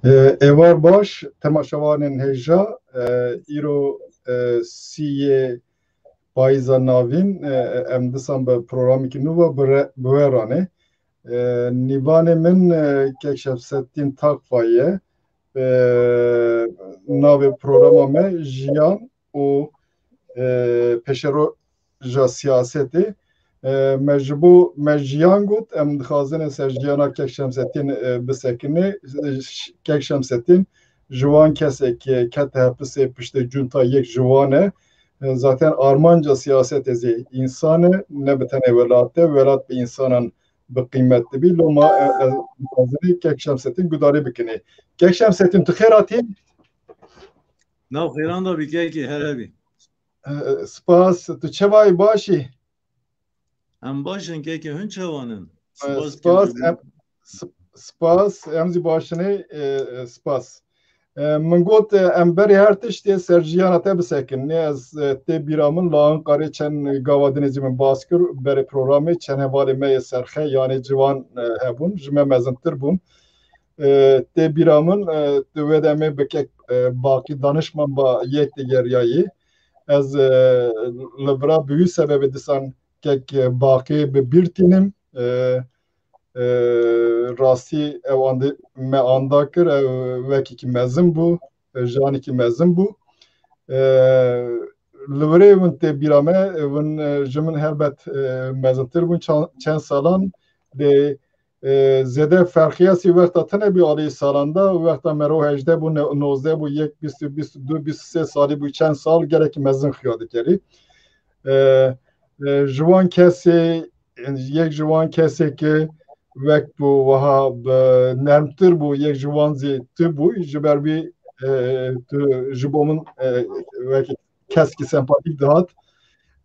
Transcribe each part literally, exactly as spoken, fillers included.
E, êvar baş, temaşevanên hêja, e, îro, e, sî yê payîza navîn, e, em disan bi programekî nû ve bi re-, bi we ranê. E, nîvanê min, e, kek Şemseddîn Takfa ye. E, navê programa me Jiyan û, e, Pêşeroja Siyasetê. E, me ji bo me jiyan got, em dixwazin ser jiyana kek Şemseddîn, e, bisekinê. E, ş-, kek Şemseddîn ji wan kesek, e, kete hepisê piştê cunta yek ji wan e. E, zaten armanca siyasetê zî însan e, ne bi tenê welat e, welat bi însanan bi qîmet dibî. Loma, e, e, dixwazin kek Şemseddîn gudarî bikinê. Kek Şemseddîn, tu xêr hatî? Nav xêran de bî kekê, her hebî. E, spas, tu çawa yî, baş î? Em baş in kekê, hûn çawan in? E, spas, spas, kekê. Em, sp-, spas, em zî baş in ê, e, e, spas. E, min got, e, em berê her tiştê ser jiyana te bisekin. Nê ez, e, tê bîra min, la Ankarê çend gava dinê zî min bas kir, berê programê çend hevalê me yê serxe, yanê ciwan, e, hebûn, ji me mezintir bûn. E, tê bîra min, e, tu wê demê bi kek, e, Baqî danişman ba yek digeriyayî. Ez, e, li vira bi wî sebebê disan kek, e, Baqî bi bîr tînim. E, e, rastî ew andi-, me anda kir, ew wekîkî mezin bû, e, janîkî mezin bû. E, li virê win tê bîra me, e, win, e, ji min helbet, e, mezintir bûn çan-, çend salan. Lê, e, zêde ferqiyesî wexta tine bî alî salan de, wexta mero hejdeh bû, ne-, nozdeh bû, yek bîst, bîst û du, bîst û sê salî bû, çend sal gelekî mezin xuya dikerî. E, e, ji wan kesê, yek ji wan kesê ki wek bû wiha bi nermtir bû, yek ji wan zî tu bû, ji ber wî, e, tu ji bo min, e, wek keskî sempatîk dihat.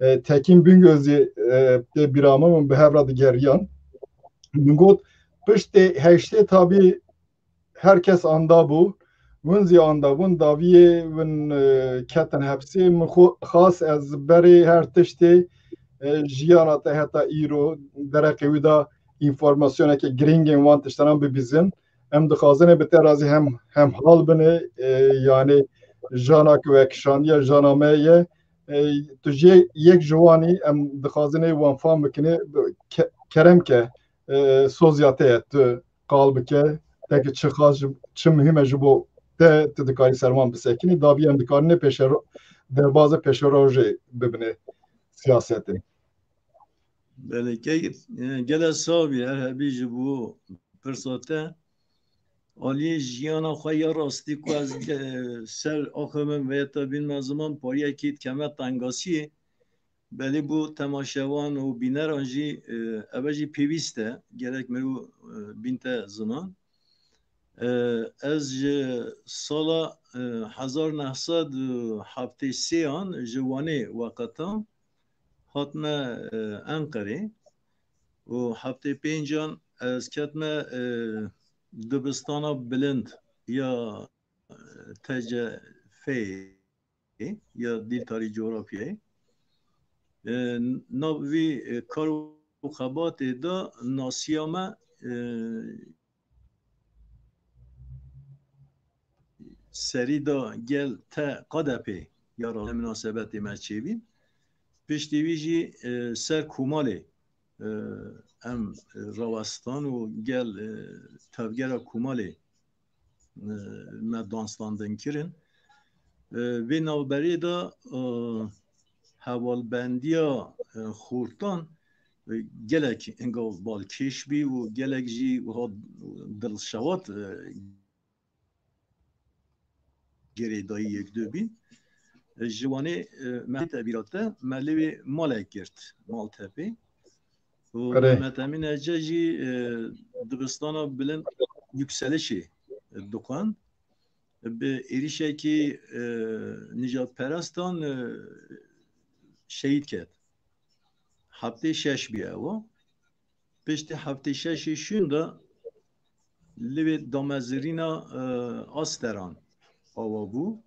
E, Tekîn Bingöl zî, e, tê bîra min, min bi hev re digeriyan. Min got, piştê heştê tabî her kes anda bû. Win zî anda bûn, daviyê win, e, ketin hepsê. Min xwe xas ez berê her tiştê, e, jiyana te heta îro, dereqê wî de înformasyoneke girîngên wan tiştanan bibîzin. Em dixwazin ê bi te razî hem, hem hal bin ê, e, yanî jana ku we kişandiye, jana me ye. E, tu jê yek ji wan î, em dixwazin ê wan fam bikin ê, ke-, kerem ke, e, soziya te ye, tu qal bike, teke çi xas ji, çi muhîm e ji bo te, tu dikarî ser wan bisekinî, davî em dikarin ê pêşero-, derbazê pêşerojê bibine siyasetê. Belê, ke-, e, gele sax bî, her hebî ji bo pirsa te. Aliyê jiyana xwe ya rastî ku ez, e, ser axivim veyeta bînme ziman pariyekî dikeme tengasiyê. Belê bo temaşevan û bîneran jî, e, ev jî pêwîst e. Gerek mirov, e, bînte ziman. E, ez ji sala, e, hezar neh sed û heftê sê an ji Wanê weqeta hatime, e, Enqerê û heftê pênc an ez ketime, e, dibistana bilind ya, e, T C F'ê ya dîl tarî coğrafyayê. E, nav vî, e, kar û xebatê de nasiya me, e, serî de gel te K D P ya ra minasebetê me çêbî. Piştî vî jî, e, ser Komalê, e, em, e, rawestan û gel, e, tevgera Komalê, e, me danslandin kirin. E, vê navberê de, e, hevalbendiya, e, xortan, e, gelek inga balkêş bî û gelek jî wiha dilşewat, e, girêdayî yek du bî. E, ji Wanê, e, me te bîra te, me lê wê malek girt, Maltepê. Û Erê. Mehmet Emîn Ece jî, e, dibistana bilind Yükselişê, e, dixwend. Bi êrişekî, e, nijadperestan, e, şehîd ket. Heftê şeş bî ew. Piştî heftê şeşê şûn de li wê damezirîna, e, Asteran ava bû.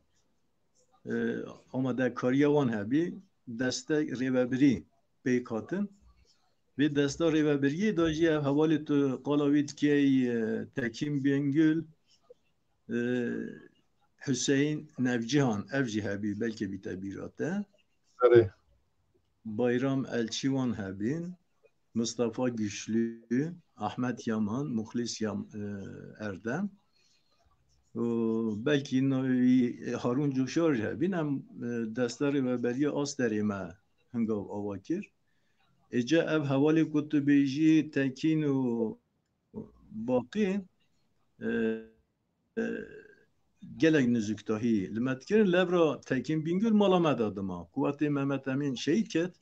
E, amadekariya wan hebî, deste rêvebirî pêk hatin. Vê desta rêvebiriyê de jî ev hevalê tu qala wî dikey, e, Tekîn Bingöl, e, Hüseyin Nevcihan, ev jî hebî, belkî bîte bîra te. Erê. Bayram Elçiwan hebîn, Mustafa Güçlü, Ahmet Yaman, Muxlis Yam-, e, Erdem. Û belkî no-, Harun Coşar jî hebîn, em, e, desta rêveberiya Asterê me hingav ava kir. Êca ev hevalê ku tu bêjî Tekîn û Baqî, e, e, gelek nizûktahî li me dikirin. Levra Tekîn Bingöl mala me de dima. Ku wextê Mehmet Emîn şehîd ket,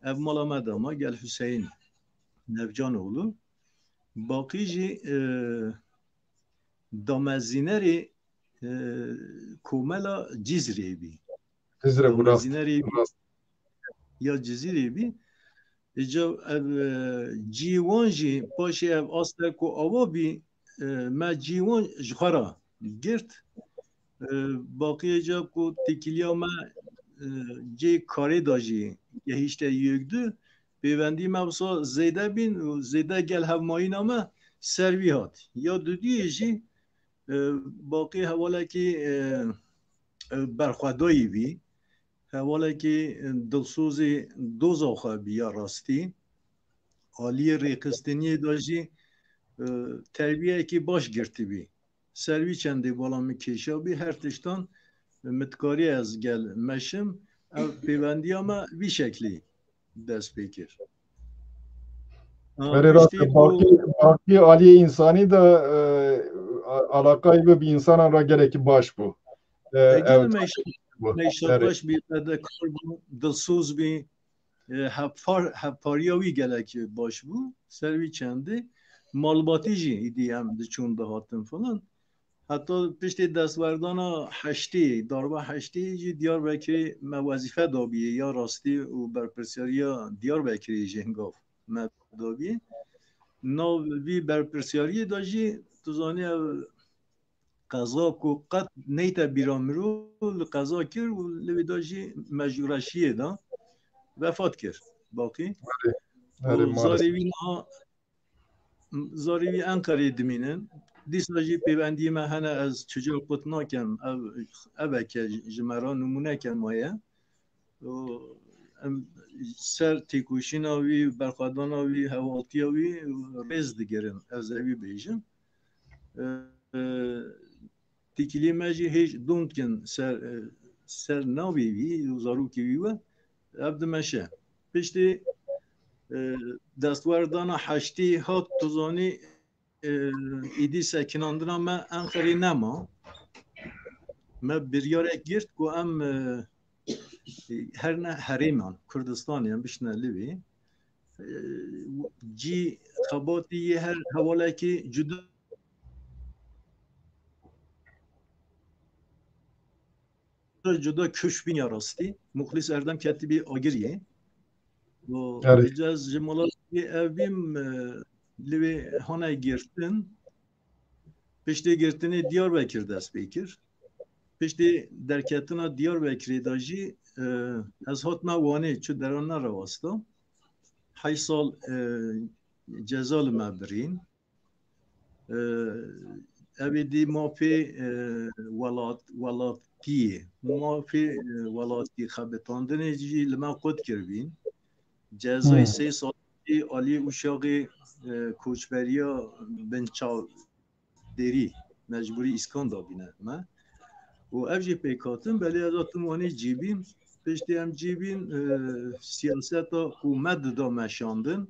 ev mala me de ma gel Hüseyin Nevcanoğlu. Baqî jî, e, damezînerê, e, komela Cizrê bî. Cizre bû, rast. Damezînerê bî. Rast. Ya Cizîrê bî. Îca ev, e, cî wan jî paşê ev aster ku ava bî, e, me cî wan ji xwe re girt. E, Baqiyê ca ku têkiliya me, e, cê karê de jî gehişte yek du, pêvendî me wisa zêde bîn û zêde gel hevmayîna me ser vî hat. Ya dudiyê jî, e, Baqî hevalekî, e, e, berxwedayî bî. Hevalekî dilsozî doza xwe bî ya rastî. Aliyê rêxistiniyê de jî, e, terbiyekî baş girtibî. Ser vî çendê bala min kêşa bî, her tiştan min dikarî ez gel meşim. Ev pêvendiya me vî şeklî dest pê kir. Ha, Erê, rast e, piştî ku Baqî, Baqî aliyê însanî de, e, a-, alaqayî bi, bi însanan re gelekî baş bû. E, Egel ew meşa-, bû. Erê. meşaqaş bî, fedekar bû, dilsoz bî, e, hevpar-, hevpariya wî gelek baş bû. Ser wî çendê malbatî jî îdî em diçûn dihatin filan. Heta piştê destwerdana heştê, darba heştê jî Diyarbekirê me wezîfe dabiyê, ya rastî û berpirsiyariya Diyarbekirê jî hingav me dabiyê. Nav vî berpirsiyariyê de jî tu zanî ev qeza ku qet neyte bîra mirov li qeza kir û li wê de jî mejûreşiyê de vefat kir. Baqî. Erê, erê, Û maalesef. zarê wî niha, zarê wî Enqerê dimînin. Dîsa jî pêvendiyê me hene, ez çica qut nakem. Ev, ev eke ji me re nimûneke maye. Û em ser têkoşîna wî, berxwedana wî, hevaltiya wî rêz digirin, ez ê wî bêjim. E, e, têkiliyê me jî hêj dûn dikin ser, e, ser navê wî û zarokê wî we, ev dimeşe. Piştî, e, destwerdana heştî hat, tu zanî, e, êdî sekinandina me Enqerê nema. Me biryarek girt ku em, e, her ne herêman Kurdistanê em bişine li wê. E, cî xebatî yê her hevalekî cuda cuda kuşbîn ya rastî. Muxlis Erdem ketibî Agiriyê. Û Erê. Îca ez ji mala ev bîm, e, li wê hane girtin. Piştê girtinê Diyarbekir dest pê kir. Piştê derketina Diyarbekirê de jî, e, ez hatime Wanê, çi deran nerawasta. Heyş sal, e, ceza li me birîn. E, ev êdî mafê, e, welat-, welatiyê, mafê, e, welatî xebitandinê jî li me qut kiribîn. Cezayê Hmm. sê salî alî ûşaxê, e, koçberiya binçavdêrî, mecbûrî îskan dabîne me. Û ev jî pêk hatin, belê ez hatim Wanê cîbîn. Piştî em cîbîn, e, siyaseta ku me dida meşandin,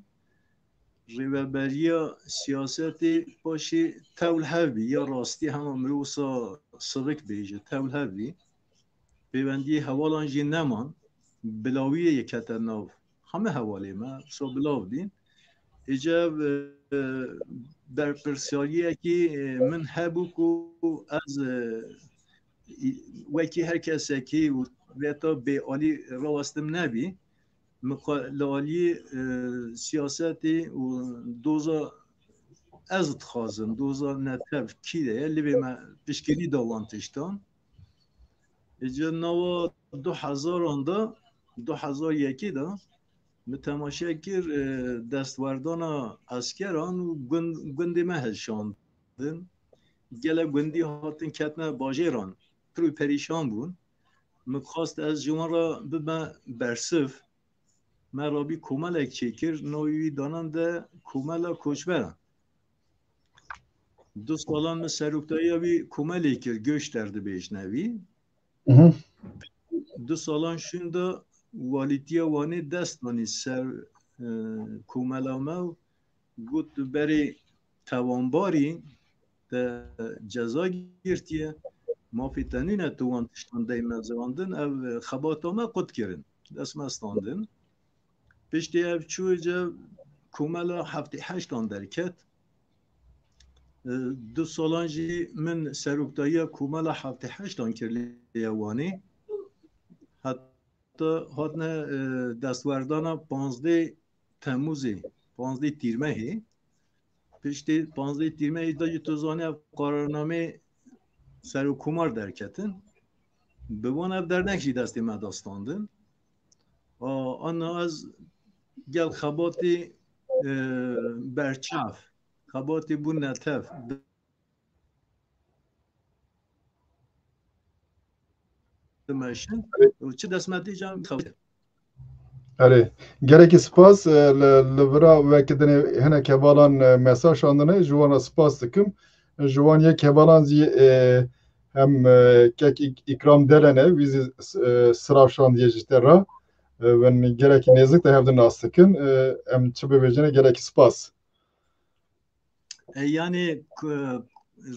rêveberiya siyasetê paşê tewl hev bî, ya rastî hema mirov wisa sivik bêje, tewl hev bî. Pêwendiyê hevalan jî neman, bilawiyê yê kete nav hemî hevalê me, wisa bilav bîn. Îca, e, berpirsiyariyekî, e, min hebû ku ez, e, wekî her kesekî û veta bêalî rawestim nebî. Min xwe li aliyê, e, siyasetê û doza ez dixwazim, doza netev kî de ye, li vê me piştgirî da wan tiştan. Îca nava du hezaran de, du hezar yekê de min temaşe kir, e, destwerdana eskeran û gund-, gundê me hilşandin. gelek gundî hatin ketine bajêran, pir û perîşan bûn. Min xwest ez ji wan re bibime bersiv. Me rabî komelek çêkir, navê wî danan de Komela Koçberan. Du salan min seroktayiya wî komelê kir, Göçler dibêjne wî. Mhm. Du salan şûn de walîtiya Wanê dest danî ser, e, komela me û got, berê tewanbarî te ceza girtiye, mafê te nîne tu wan tiştan dey mezrandin, ev xebata me qut kirin, dest me standin. Piştî ev çû ce komela heftê heştan derket. E, du salan jî min seroktayiya komela heftê heştan kir lê Wanê. Heta hatine, e, destwerdana panzdeh Temmûzê, panzdeh Tîrmehê. Piştî panzdeh Tîrmehê de jî tu zanî ev qararnameyê serokkomar derketin. Bi wan ev dernek jî destê me de standin. A, ana ez gel xebatê, e, berçav, xebatê bû netev dimeşin. Û çi destmetê can xebate. Erê, gelekî spas, e, li, li vira wekî dinê hinek hevalan, e, mesaj şandine, ji wan re spas dikim. Ji wan yek hevalan zî, e, hem, e, kek Îk-, Îkram Delene, wî zî, e, sirav şandiye ji te re. E, win gelekî nêzik de hevdin nas dikin. E, em çi bibêjine gelekî spas. E, yanî ku-,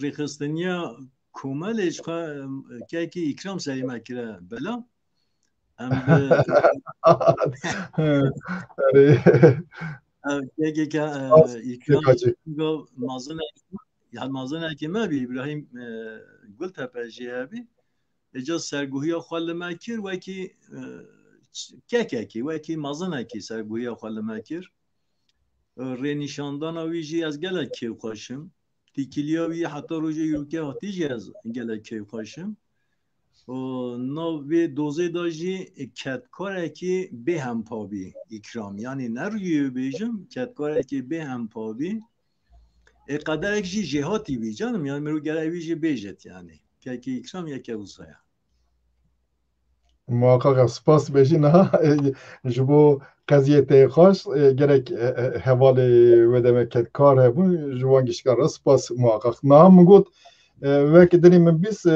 rêxistiniya komelê ji xwe, e, kekî Îkram serî me kire bela. Em bi Erê. Ev kekê ke, e, Spas, Îkram kek hacî. Go mazinekî, ya mazinekî me bî, Îbrahîm, e, Gultepe jî hebî. Êca serguhiya xwe li me kir, wekî, e, ç-, kekekî, wekî mazinekî serguhiya xwe li me kir. E, rênîşandana wî jî ez gelek kêfxweş im. Têkiliya wî heta roja îroke hatî jî ez gelek kêfxweş im. Û nav vê dozê de jî kedkarekî bêhempa bî Îkram. Yanî ne rûyê wê bêjim, kedkarekî bêhempa bî. Ê qederek jî jêhatî bî canim, yanî mirov gere wî jî bêjit yanî. Kekê Îkram yeke wisa ye. Muhakkak spas bêjî niha, e, ji bo qeziyê te xweş, e, gerek, e, e, hevalê wê demê kedkar hebûn, ji wan gişkan re spas muhakkak. Niha min got, e, wek dinê min bîst, e,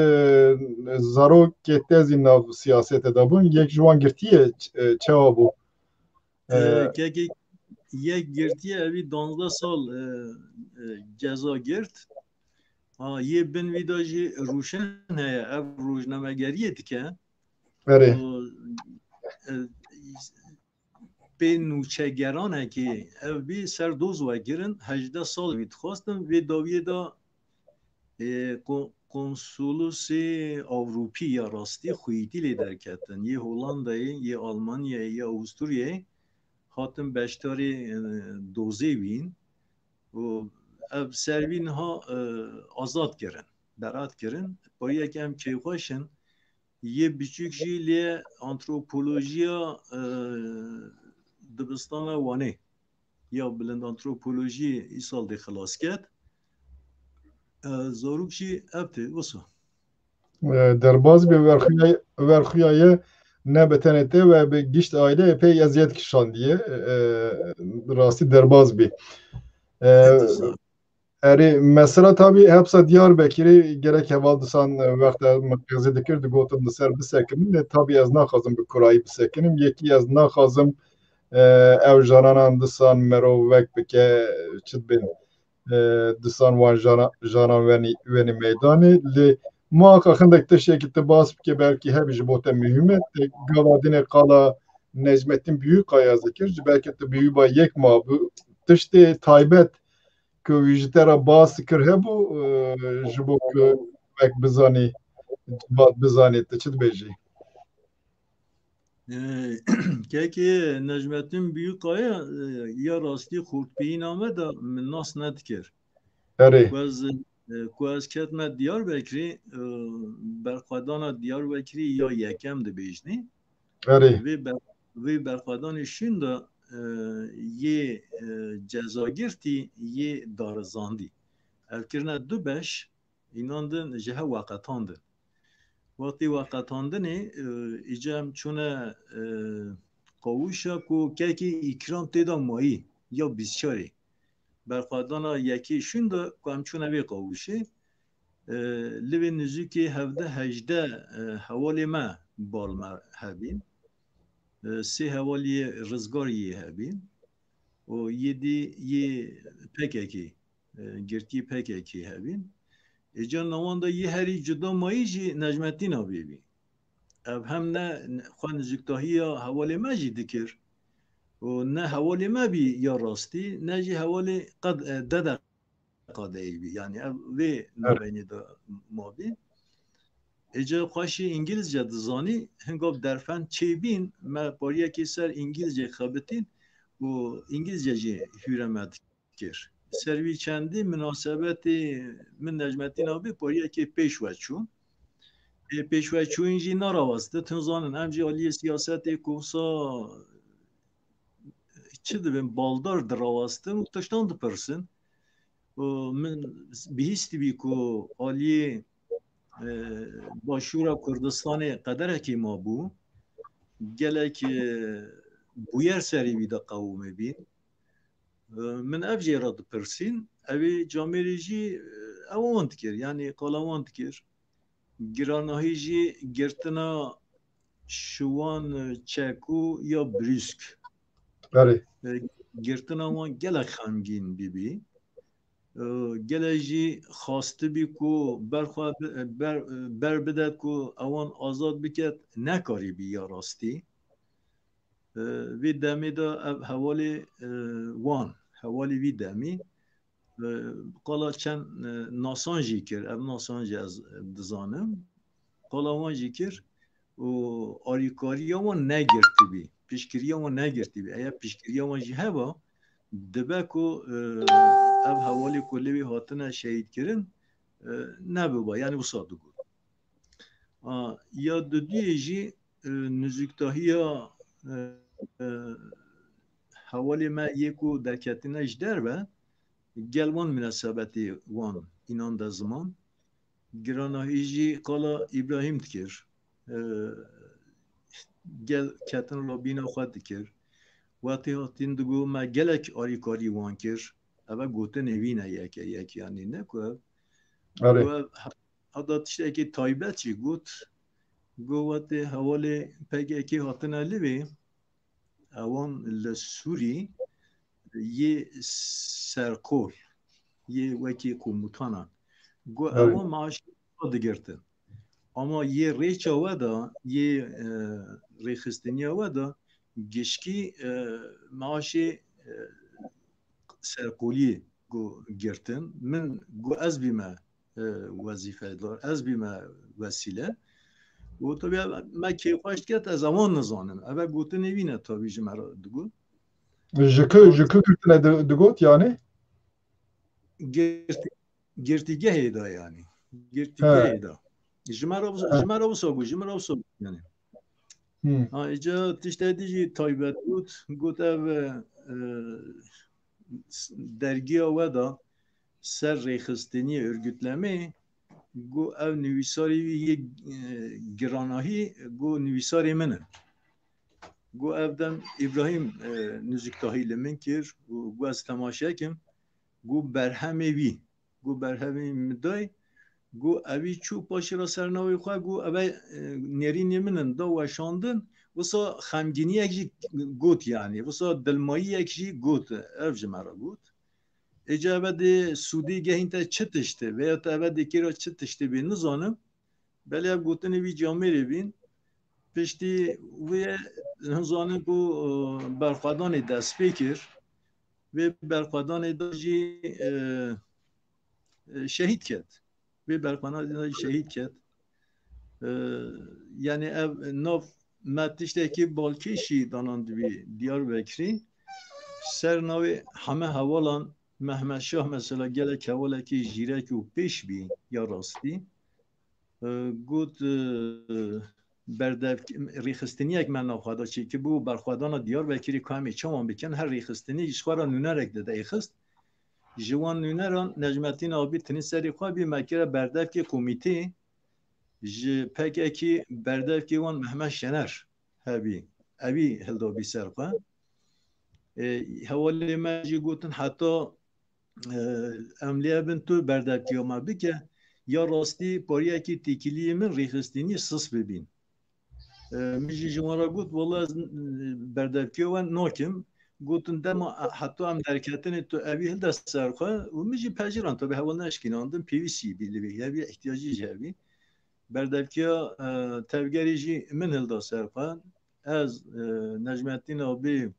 zarokê te zî nav siyasetê de bûn, yek ji wan girtiye, ç-, e, çawa bû? E, E, kekê yek girtiye, evî danzdeh sal, e, e, ceza girt. Ha, yê bin wî de jî Rûşen heye, ev rojnamegeriyê dike. Erê. Û, e, pê nûçegeranekê ev bî ser doz vegirin, hejdeh sal wî dixwestin, vê dawiyê de, e, ko-, konsolusê Ewropî ya rastî xwîtî lê derketin. Yê Hollandayê, yê Almanyayê, yê Awisturyayê hatin beşdarê, e, dozê wîn. Û ev ser wî niha, e, azad kirin, berat kirin. Pariyek em kêfxweş in. Yê biçûk jî lê antropolojiya, e, dibistana Wanê ya bilind antropolojiyê îsal dê xilas ket. E, zarok jî ev tê, wisa. E, derbaz bî, werxuya, werxuya ye ne bi tenê te we bi gişt aileyê pê eziyet kişandiye. E, rastî derbaz bî. E, Enteresan. Erê, mesela tabî hepsa Diyarbekirê gerek heval disan, e, wexta min qêzî dikir, digotin li ser bisekinin. Lê tabî ez naxwazim bi kurayî bisekinim. Yekî ez naxwazim, e, ew jananan disan merov wek bike, çi dibên, e, disan wan jana-, janan wenî, wenî meydanê. Lê muhakkak hindek tiştekî tu bas bike, belkî hebî ji bo te muhîm e. Te gava dinê qala Necmettin Büyükkaya zikir, ji belkî tu bi wî ba yek ma bi tiştê taybet ku wî ji te re bas kir hebû, e, ji bo ku wek bizanî, civat bizanî, tu çi dibêjî? E, kekê Necmettin Büyükkaya, e, ya rastî xurtbîyîna me de min nas nedikir. Erê. Ku ez, e, ku ez ketme Diyarbekirê, e, berxwedana Diyarbekirê ya yekem dibêjnê. Erê. Vê ber-, vê berxwedanê şûn de, e, yê, e, cezagirtî, yê darizandî. Ev kirine du beş, Înandin ji hev weqetandin. Wextê weqetandinê, e, îca em çûne, e, qawûşa ku kekê îkram tê de mayî ya bîst çarê. Berxwedana yekê şûn de ku em çûne vê qawûşê, e, li vê nizûkê hevdeh hejdeh, e, hevalê me bal me hebîn. E, sê hevalî yê Rizgarî yê hebîn û yê dî yê P K K, e, girtî P K K hebîn. Ê ca nawan de yê herî cuda mayî jî Necmetîn abî bî. Ev hem ne xwe niziktahiya hevalê me jî dikir û ne hevalê me bî ya rastî, ne jî hevalê qed, e, dede qadeyî bî. Yanî ev vê nabeynî de mabî. Ê ca xweşî îngilizce dizanî, hingav derfend çêbîn, me pariyekê ser îngilizce xebitîn û îngilizce jî hûre me dikir. Ser vî çendî minasebetê min Necmetîn abî pariyekê pêş we çû. Ê pêş we çûyîn jî narawestit. Hûn zanin, em jî aliyê siyasetê ku wisa çi dibin, baldar dirawestin û tiştan dipirsin. Û min bihîstibî ku aliyê, e, Başûra Kurdistanê qederekî mabû. Gelek, e, bûyer serê wî de qewimî bîn. E, min ev jê re dipirsîn, ew ê camêrê jî, e, ew wan dikir, yanî qala wan dikir. Giranahî jî girtina şiwan, e, çekû ya brîsk. Erê. E, girtina wan gelek xemgîn bîbî. E, gelek jî xwestibî ku berxwe bi-, ber, ber bide ku ewan azad biket, nekarîbî ya rastî. E, vê demê de ev hevalê, e, wan, hevalê vî demî, e, qala çend, e, nasan jî kir. Ev nasan jî ez dizanim. Qala wan jî kir û alîkariya wan negirtibî, piştgiriya wan negirtibî. Eya piştgiriya wan jî heba, dibe ku, e, ev hevalê ku li wê hatine şehîdkirin, e, nebiba. Yanî wisa digot. A, ya duduyê jî, e, niziktahiya, e, e, hevalê me yê ku derketine ji derve, gel wan minasebetê wan înan de ziman. Giranahî jî qala Îbrahîm dikir. E, gel ketin rabîna xwe dikir. Wextê hatîn digo me gelek alîkarî wan kir. Eve gotinê wî ne yeke yek, yanî ne ku ev. Erê. Ku ev he-, heta tiştekî taybet jî got. Got wextê hevalê P K K hatine li vê, ewan li Sûrî yê serqol, yê wekî komutanan. Got, evet, ewan maaşê xwe digirtin. Ama yê rêça we de, yê, e, rêxistiniya we de gişkî, e, maaşê, e, serqoliyê got girtin. Min got ez bîme, e, wezîfedar, ez bîme wesîle. Û tabii me kêfxweş diket, ez ewan nizanim. Eve gotinê wî ne tabii ji me re digot. Ji ku, ji ku girtine di-, digot yani? Girt-, girtîgehê de yani. He. Girtîgehê de. Ji me re wisa, he, ji me re wisa got, ji me re wisa got yani. Hmm. Ha, îca tiştekî jî taybet got, got ev, e, dergiya we de ser rêxistiniyê, örgütlemê, got ev nivîsarê wî yê, e, giranahî, got nivîsarê min in. Got ev dem Îbrahîm, e, nizîktahî li min kir û got ez temaşe kim, got berhemê wî. Got berhemê min dayê, got evî çû paşê re ser navê xwe, got eve, e, nêrînê min in, da weşandin. Wisa xemgîniyek jî got, yanî wisa dilmayiyek jî got, ev ji me re got. Êca eve dê sûdê gehîn te çi tişt e, veya te eve dê kêra çi tiştê bê, nizanim. Belê ev gotinê wî camêrê bîn. Piştî wê hûn zanin ku, e, berxwedanê dest pê kir. Vê berxwedanê de jî, e, e, şehîd ket. Vê berxwedanê de jî şehîd ket. E, yanî ev nav me tiştekî balkêşî danandibî Diyarbekirî. Ser navê heme hevalan Mehmet Şah mesela gelek hevalekî jîrek û pêş bî ya rastî. E, got, e, berdev, rêxistiniyek me navxwe da çêkiribû, berxwedana Diyarbekirê ku em ê çawan bikin, her rêxistinî ji xwe re nûnerek dide êxist. Ji wan nûneran Necmettin Abî tinî serê xwe bî, me kire berdevkê komîtê, ji P K K'ê berdevkê wan Mehmet Şener hebî. Evî hildabî ser xwe. E, hevalê me jî gotin, heta, e, em lê bin tu berdevkiya me bike, ya rastî pariyekî têkiliyê min rêxistinî sis bibîn. E, min jî ji wan re got, wela ez, e, berdevkiya we nakim. Gotin, dema, e, heta em derketinê tu evî hilde ser xwe û min jî pejirand, tabi heval neşkînandin, pêwîstî bî li vê, hevî ihtiyacî jî hebî. Berdevkiya, e, tevgerê jî min hilda ser xwe. Ez, e, Necmettin Abî,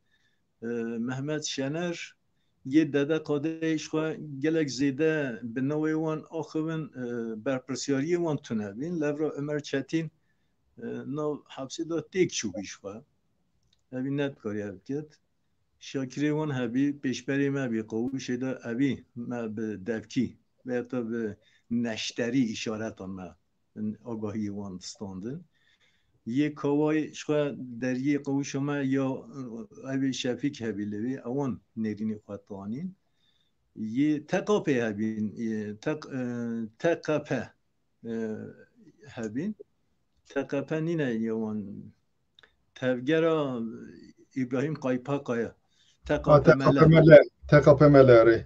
e, Mehmet Şener, yê Dede Qadeyê ji xwe gelek zêde bi navê wan axivin, e, berpirsyariyê wan tune bîn. Levra Ömer Çetin, e, nav hepsê de têk çûbî ji xwe. Evî nedikariye biket. Şakirê wan hebî, pêşberê me bî, qawûşê de evî me bi devkî veya te bi neşterî îşaretan me agahiyê wan distandin. Yê Kawayê ji xwe deriyê qawûşa me ya, e, evê Şefîk hebî li vê, ewan nêrînê xwe tanîn. Yê T K P hebîn, yê T-, e, T K P, e, hebîn. T K P nîne yê wan. Tevgera Îbrahîm Kaypakaya. Ha, T K P M L. T K P M L. T K P M L, erê.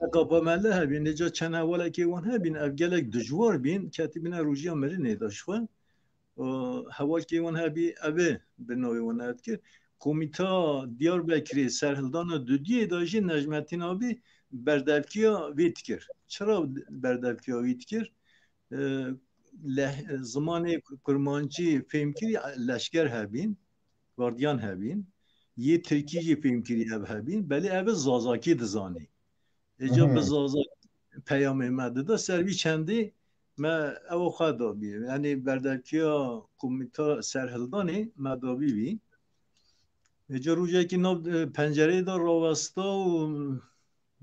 T K P M L hebîn, lê ca çend hevalekê wan hebîn, ev gelek dijwar bîn, ketibîne rojiya mirinê de ji xwe. Û hevalkê wan hebî, ev ê bi navê wan dikir. Komîta Diyarbekirê serhildana dudiyê de jî Necmettin Abî berdevkiya wî dikir. Çira berdevkiya wî dikir? E, leh-, zimanê kurmancî fêhm kirî leşker hebîn, gardiyan hebîn, yê tirkî jî fêhm kirî ev hebîn, belê ev zazakî dizanî. Êca bi Mhm. Zaza peyamê me dida, ser vî çendî me ew xwe dabî. Yanî berdevkiya komîta serhildanê me dabî bî. Êca rojekî nav, e, pencereyê de rawesta û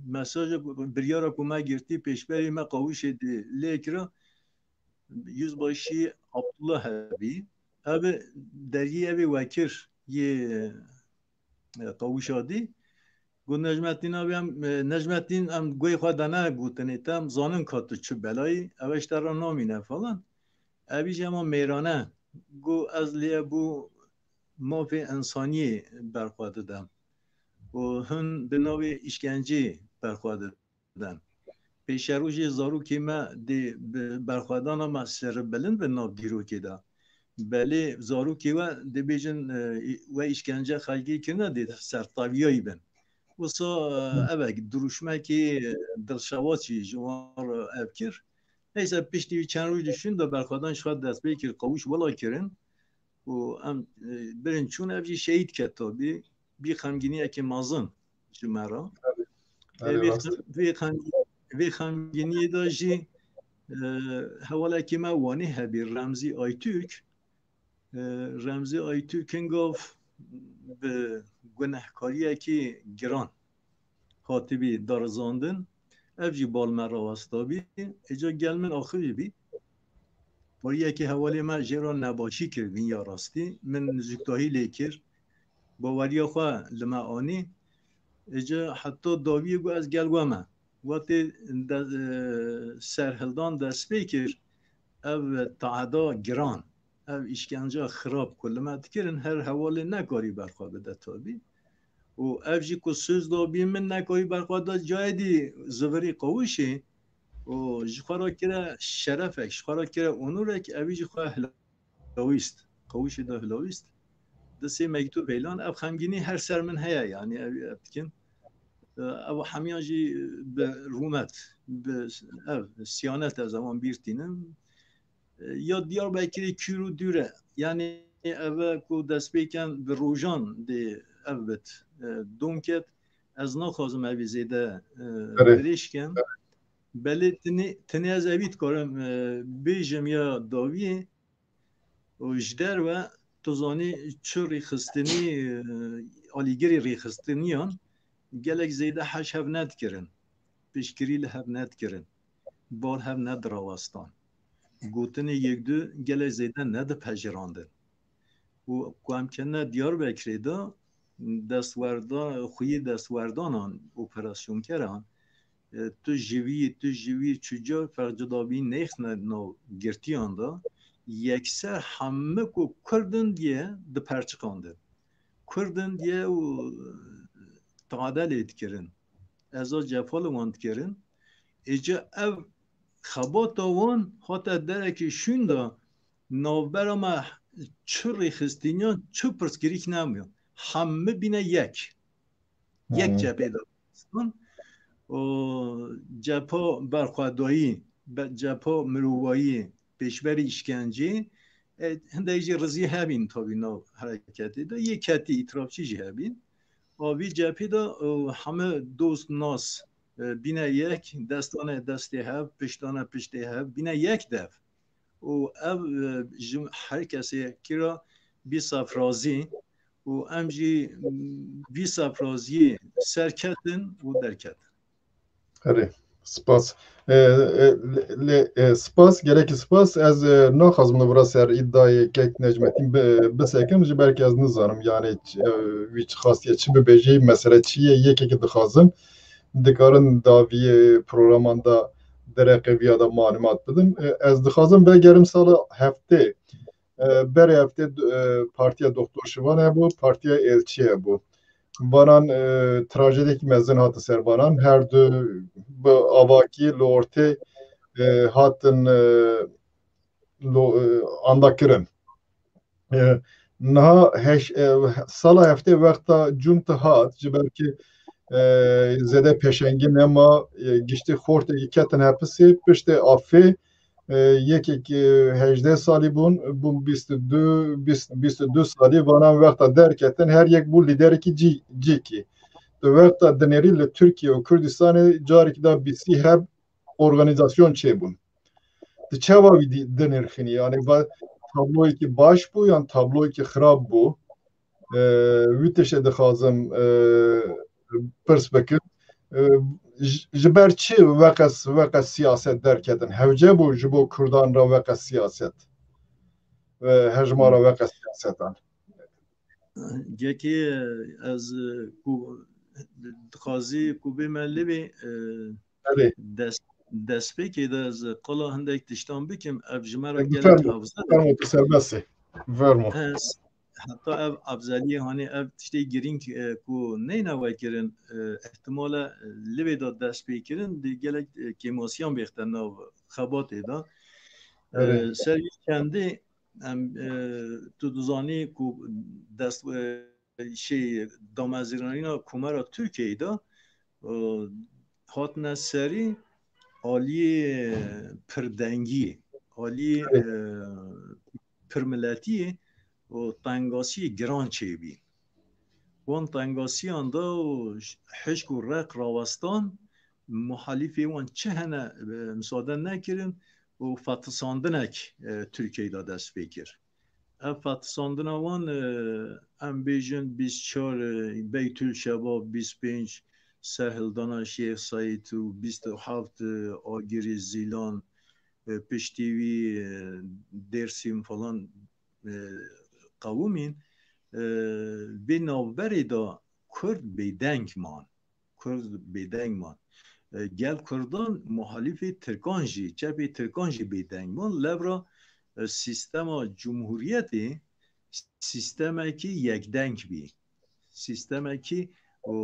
mesaja ku, biryara ku me girtî pêşberî me qawişê dê lê kira, Yüzbaşı Abdullah hebî. Ev deriyê evê wekir yê, e, qawişa dî. Got Necmettin abi em, e, Necmettin em guhê xwe dane gotinê te, em zanin ka tu çi belayî, ev ji te re namîne falan. Evî jî hema mêrane got ez lê bû mafê însaniyê berxwe didem. Û hûn bi navê îşkencê berxwe didem. Pêşerojê zarokê me dê bi berxwedana me serbilind bin nav dîrokê de. Belê zarokê we dibêjin, e, we îşkence xelkê kirine dê sertaviyayî bin. Wisa, e, Hı. Evek dirûşmekî, e, dilşewatî ji wan re ev kir. Neyse piştî çend roj dişûn de berxwedan ji xwe dest pê kir, qawûş wela kirin. Û em, e, birin çûn ev jî şehîd ket tabî. Bî xemgîniyekê mezin ji me re. Erê, Ê, vê erê, rast. Xem-, vê xem-, vê xemgîniyê de jî, e, hevalekî me Wanî hebî, Remzî Aytürk. E, Remzî Aytürk'in gav bi gunehkariyekî giran hatibî darizandin. Ev jî bal me rawestabî. Êca gel min axivî bî. Pariyekî hevalê me jê re nebaşî kir, vînya rastî. Min nizûktahî lê kir. Baweriya xwe li me anî. Êca heta dawiyê got ez gel we me. Wextê de, e, serhildan dest pê kir, ev teada giran, ev îşkenca xirab ku li me dikirin, her hevalê nekarî berxwe bide tabî. Û ev jî ku söz dabî min nekarî berxwe da cayê dî zivirî qawişê û ji xwe re kire şerefek, ji xwe re kire onurek, evî jî xwe hilawîst. Qawişê de hilawîst. Di sê mektûb heylan, ev xemgînî her ser min heye, yanî ev, ev dikin. Ev hemiyan jî bi rûmet, bi ev siyanet ez ewan bîr tînim. Ya Diyarbekirê kûr û dûr e. Yanî ev e ku destpêken bi rojan dê ev bit, e, dom ket. Ez naxwazim evî zêde, e, Erê. Dirêj kem. Belê tinê, tinê ez evî dikarim, e, bêjim ya dawiyê û ji derve tu zanî çi rêxistinî, e, alîgirê rêxistiniyan gelek zêde heş hev nedikirin, piştgirî li hev nedikirin, bal hev nedirawestan. Gotinê yek du gelek zêde nedipejirandin. Û ku em ketine Diyarbekirê de destwerda-, xweyê destwerdanan, operasyonkeran, e, tu ji vî, tu ji vî çûca ferq cudabî nêxne nav girtiyan de. Yekser heme ku Kurd in diye diperçiqandin. Kurd in diye û tade lê dikirin. Eza cefa li wan dikirin. Êca ev xebata wan hate derekê şûn de navbera me çi rêxistiniyan, çi pirsgirîk nebû. Hemî bîne yek. Yek Hı. cephê de. Û cepha berxwedayî, be-, cepha mirovayî, pêşberî îşkencê, e, hindek jî rizî hebîn tabî nav hereketê de. Yê ketî îtirafçî jî hebîn. A vî cephê de, e, heme dost nas, e, bîne yek, dest dane destê hev, pişt dane piştê hev, bîne yek dev. Û ev, e, ji her kesê kira bî sefrazî û em jî, m, vî sefraziyê serketin û derketin. Erê, spas. E, e, lê, lê, e, spas, gelekî spas. Ez, e, naxwazim li vira ser îdayê kek Necmetîn bi-, bisekim, ji ber ku ez nizanim, yani, ç-, e, wî çi xastiye, çi bibêjî, mesele çi ye, yekekî dixwazim, dikarin daviyê programan de dereqê viya de malumat bidin. E, ez dixwazim vegerim sala heftê. E, berê heftê, e, partiya Doktor Şivan hebû, partiya Êlçî hebû. Vanan, e, trajediyekî mezin hate ser vanan. Her du bi avakî li ortê, e, hatin, e, lo-, e, anda kirin. E, niha heş-, e, sala heftê wexta cumte hat, ji ber ki, e, zêde pêşengî nema, e, giştî xortekî ketin hepisê, piştê afê, e, yekek, e, hejdeh salî bûn, bûn bîst û du, bîst, bîst û du salî, vanan wexta derketin, her yek bû lîderekî cî-, cîkî. Tu wexta dinêrî li Tirkiye û Kurdistanê carîkî da bîsî heb organîzasyon çêbûn. Tu çawa wî dî-, dinirxînî? Yani va tabloyekî baş bû yan tabloyekî xirab bû? E, wî tiştê dixwazim, e, pirs bikim. E, ji, ji ber çi weqes, weqes siyaset derketin? Hewce bû ji bo Kurdan re weqes siyaset? E, hejmara weqes siyasetan. Gekê ez, e, ku dixwazî ku bême li vê, e, Erê. Des-, destpêkê de ez qala hindek tiştan bikim, ev ji me re E, gelek bifermo, afzel e. Bifermo, tu serbest e. Bifermo. Ez heta ev afzeliyê, hanî ev tiştê girîng, e, ku neyne vekirin, e, ihtimale, e, li vê de dest pê kirin, di gelek, e, kêmasiyan bêxte nav xebatê de. E, Erê. Ser wî çendê em, e, tu dizanî ku dest, e, şey, damezrînîna Komara Tirkiyeyê de, e, hatine serî aliyê pirdengiyê, aliyê, e, pirmiletiyê û tengasiyê giran çêbî. Wan tengasiyan da û hişk û req rawestan, muhalîfê wan çi hene, e, misade nekirin û fetisandinek, e, Tirkiyeyê de dest pê kir. Ev fetisandina wan, e, em bêjin bîst çar, e, Beytül Şebab, bîst pênc serhildana Şêx Seîd û bîst û heft, e, Agirî Zîlan, e, piştî wî, e, Dêrsim falan, e, qewimîn, e, vê navberê de Kurd bêdeng man. Kurd bêdeng man. E, gel Kurdan muhalîfê Tirkan jî, çepê Tirkan jî bêdeng man. Levra, e, sîstema cumhuriyetê sîstemekî yekdeng bî. Sîstemekî û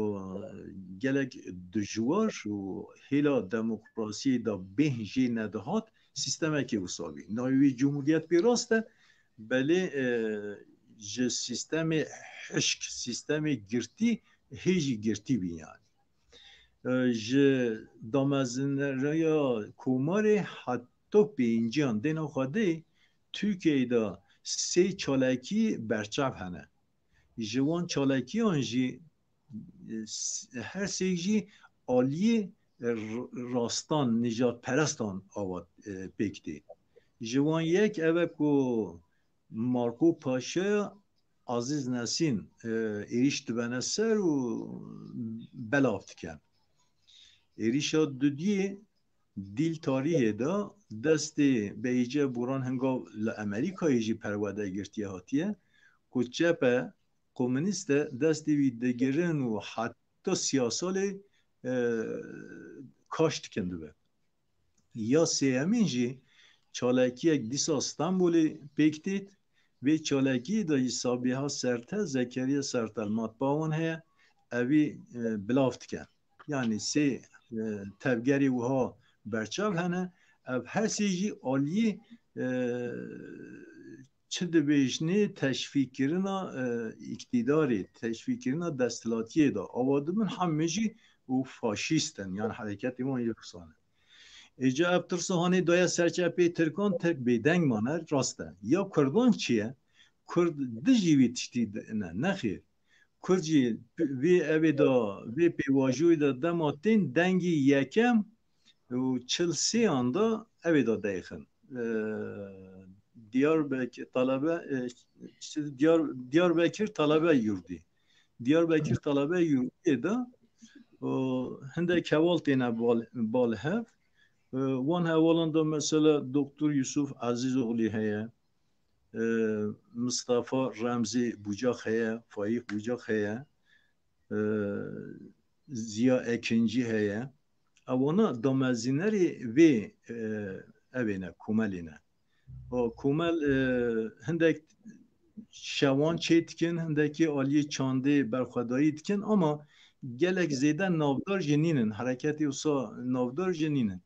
gelek dijwar û hêla demokrasiyê de bêhn jê nedihat, sîstemekî wisa bî. Navê wî cumhuriyet pê rast e, belê, e, ji sîstemê hişk, sîstemê girtî, hê jî girtî bî yani. E, ji damezinreya komarê heta pênciyan dêna xwedê Tirkiyeyê de sê çalakî berçav hene. Ji wan çalakiyan jî, e, s-, her sê jî aliyê r-, rastan, nijadperestan ava, e, pêk tê. Ji wan yek ev e ku Marco Paşaya Aziz Nesin, e, êrîş dibene ser û belav dikin. Êrîşa dudiyê dîl tarîhê de destê Beyîce Boran Hingav li Amerîkayê jî perwerde girtiye hatiye ku çepe komûnîst e destê wî digirin û heta siyasalê, e, kaş dikin dibe. Ya sêyemîn jî çalakiyek dîsa Stenbolê pêk têt. Vê çalakiyê de jî Sabiha Sertel, Zekeriya Sertel matbawan heye, evî, e, bilav dikin. Yanî sê, e, tevgerê wiha berçav hene. Ev her sê jî aliyê, e, çi dibêjinê teşvîkkirina, e, îktîdarê, teşvîkkirina desthilatiyê de ava dibin, hemî jî û faşîst in, yan hereketê wan yê Rûsan e. Êca ev tirsa hanê daye ser çepê Tirkan, Tirk bêdeng mane, rast e. Ya Kurdan çi ye? Kurd dijî vî tiştî de ne, nexêr. Kurd jî vê evê de, vê pêvajoyê de dema tên dengê yekem û çil sêyan de evê de deyxin. E, Diyarbekir talebe, e, işte Diyar-, Diyarbekir talebe yurdî. Diyarbekir talebe yurdî de û hindek heval têne bal, bal hev. E, wan hevalan de mesela Doktor Yusuf Ezîzoglî heye, e, Mistefa Remzî Bucak heye, Faîq Bucak heye, e, Ziya Ekincî heye. Ewana damezînerê vê, e, evê ne, komelê ne. O komel, e, hindek şewan çê dikin, hindekî aliyê çandê berxwedayî dikin, ama gelek zêde navdar jî nînin. Hereketê wisa navdar jî nînin.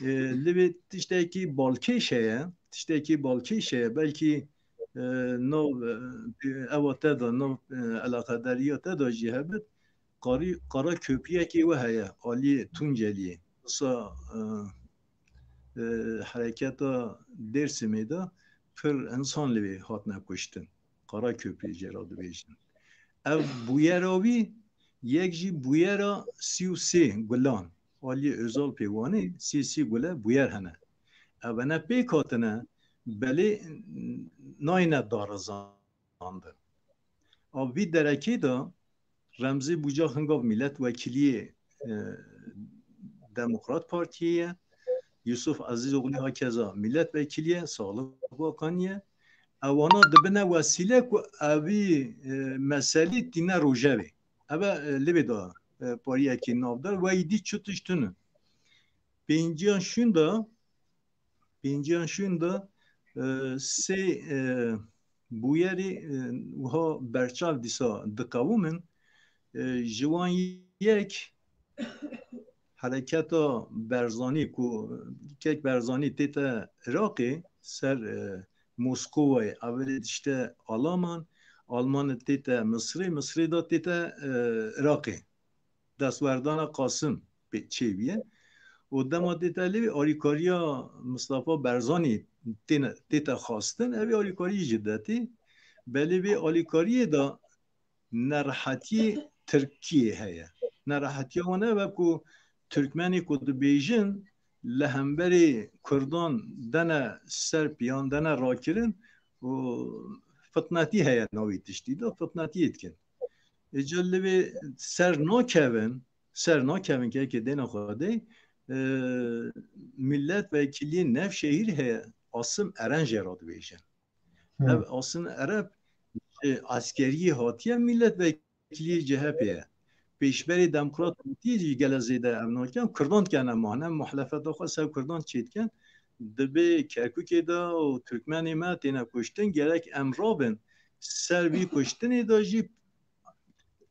E, li vê tiştekî balkêş heye, tiştekî balkêş heye, belkî, e, nav, e, ewa te de, nav, e, eleqedariya te de jî hebit, qarî, qara köprüyekê we heye, aliyê Tunceliyê. Wisa, e, e, hereketa Dêrsimê de pir insan li vê hatine kuştin. Qara köprüyê jê re dibêjin. Ev bûyera wî, yek jî bûyera sî û sê gulan. Aliyê Özal pê wanê sî sî gule bûyer hene. Evene pêk hatine, belê nayne darizandin. A vî derekê de Remzî Bucak hingav milletvekiliyê, e, Demokrat Partiyê ye. Yusuf Ezîzoglî hakeza milletvekilî ye, Sağlık Bakanî ye. Ewana dibine wesîle ku evî, e, meselî tîne rojevê. Eve, e, li vê de, e, pariyekî navdar, weyî dî çi tişt tune. Pênciyan şûn de, pênciyan şûn de, e, sê, e, bûyerî, e, wiha berçav dîsa diqewimin. E, ji wan yek hereketa Berzanî ku kek Berzanî tête Iraqê ser, e, Moskovayê, evelê dişte Alaman, Alman tête Misrê, Misrê de tête, e, Iraqê. Destwerdana Qasim pê-, çêbûye. Û dema tête lê alîkariya Mistefa Berzanî têne, tête xwestin, ev ê alîkariyê ji detê. Belê vê alîkariyê de nerehetiyê Tirkiyê heye. Nerehetiya wan ev e ku Tirkmenê ku dibêjin li hemberê Kurdan dene ser piyan, dene rakirin û fitnetî heye navê tiştî de, fitnetiyê dikin. Êca li vê ser nakevin, ser nakevin kekê dêna Xwedê, e, milletvekiliyê Nevşehîr heye, Asim Eren jê re dibêjin. Hı. Ev Asim Eren ji eskeriyê hatiye, milletvekiliyê C H P ye. Pêşberê Demokrat Partiyê jî gele zêde ev nakin, Kurdan dikene mane, muhlefeta xwe ser Kurdan çêdikin. Dibê Kerkûkê de û Tirkmenê me têne kuştin, gerek em rabin ser vî kuştinê de jî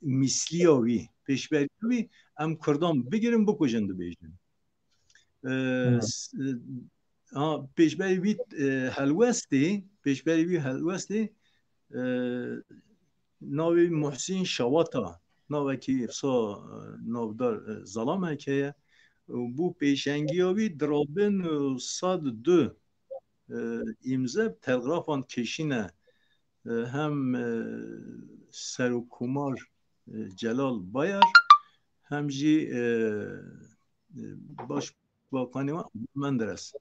mîsliya wî, pêşberiya wî, em Kurdan bigirin, bikujin dibêjin. E, Evet. s-, e, ha, pêşberî wî, e, helwestê, pêşberî wî helwestê, e, navê Muhsîn Şawata, navekî wisa, e, navdar, e, zalamek heye. Bû pêşengiya wî dirabin, e, sed du, e, îmze bi telgrafan kişîne, e, hem, e, Serokkomar, e, Celal Bayar, hem jî, e, e, Başbakanê wan Menderes.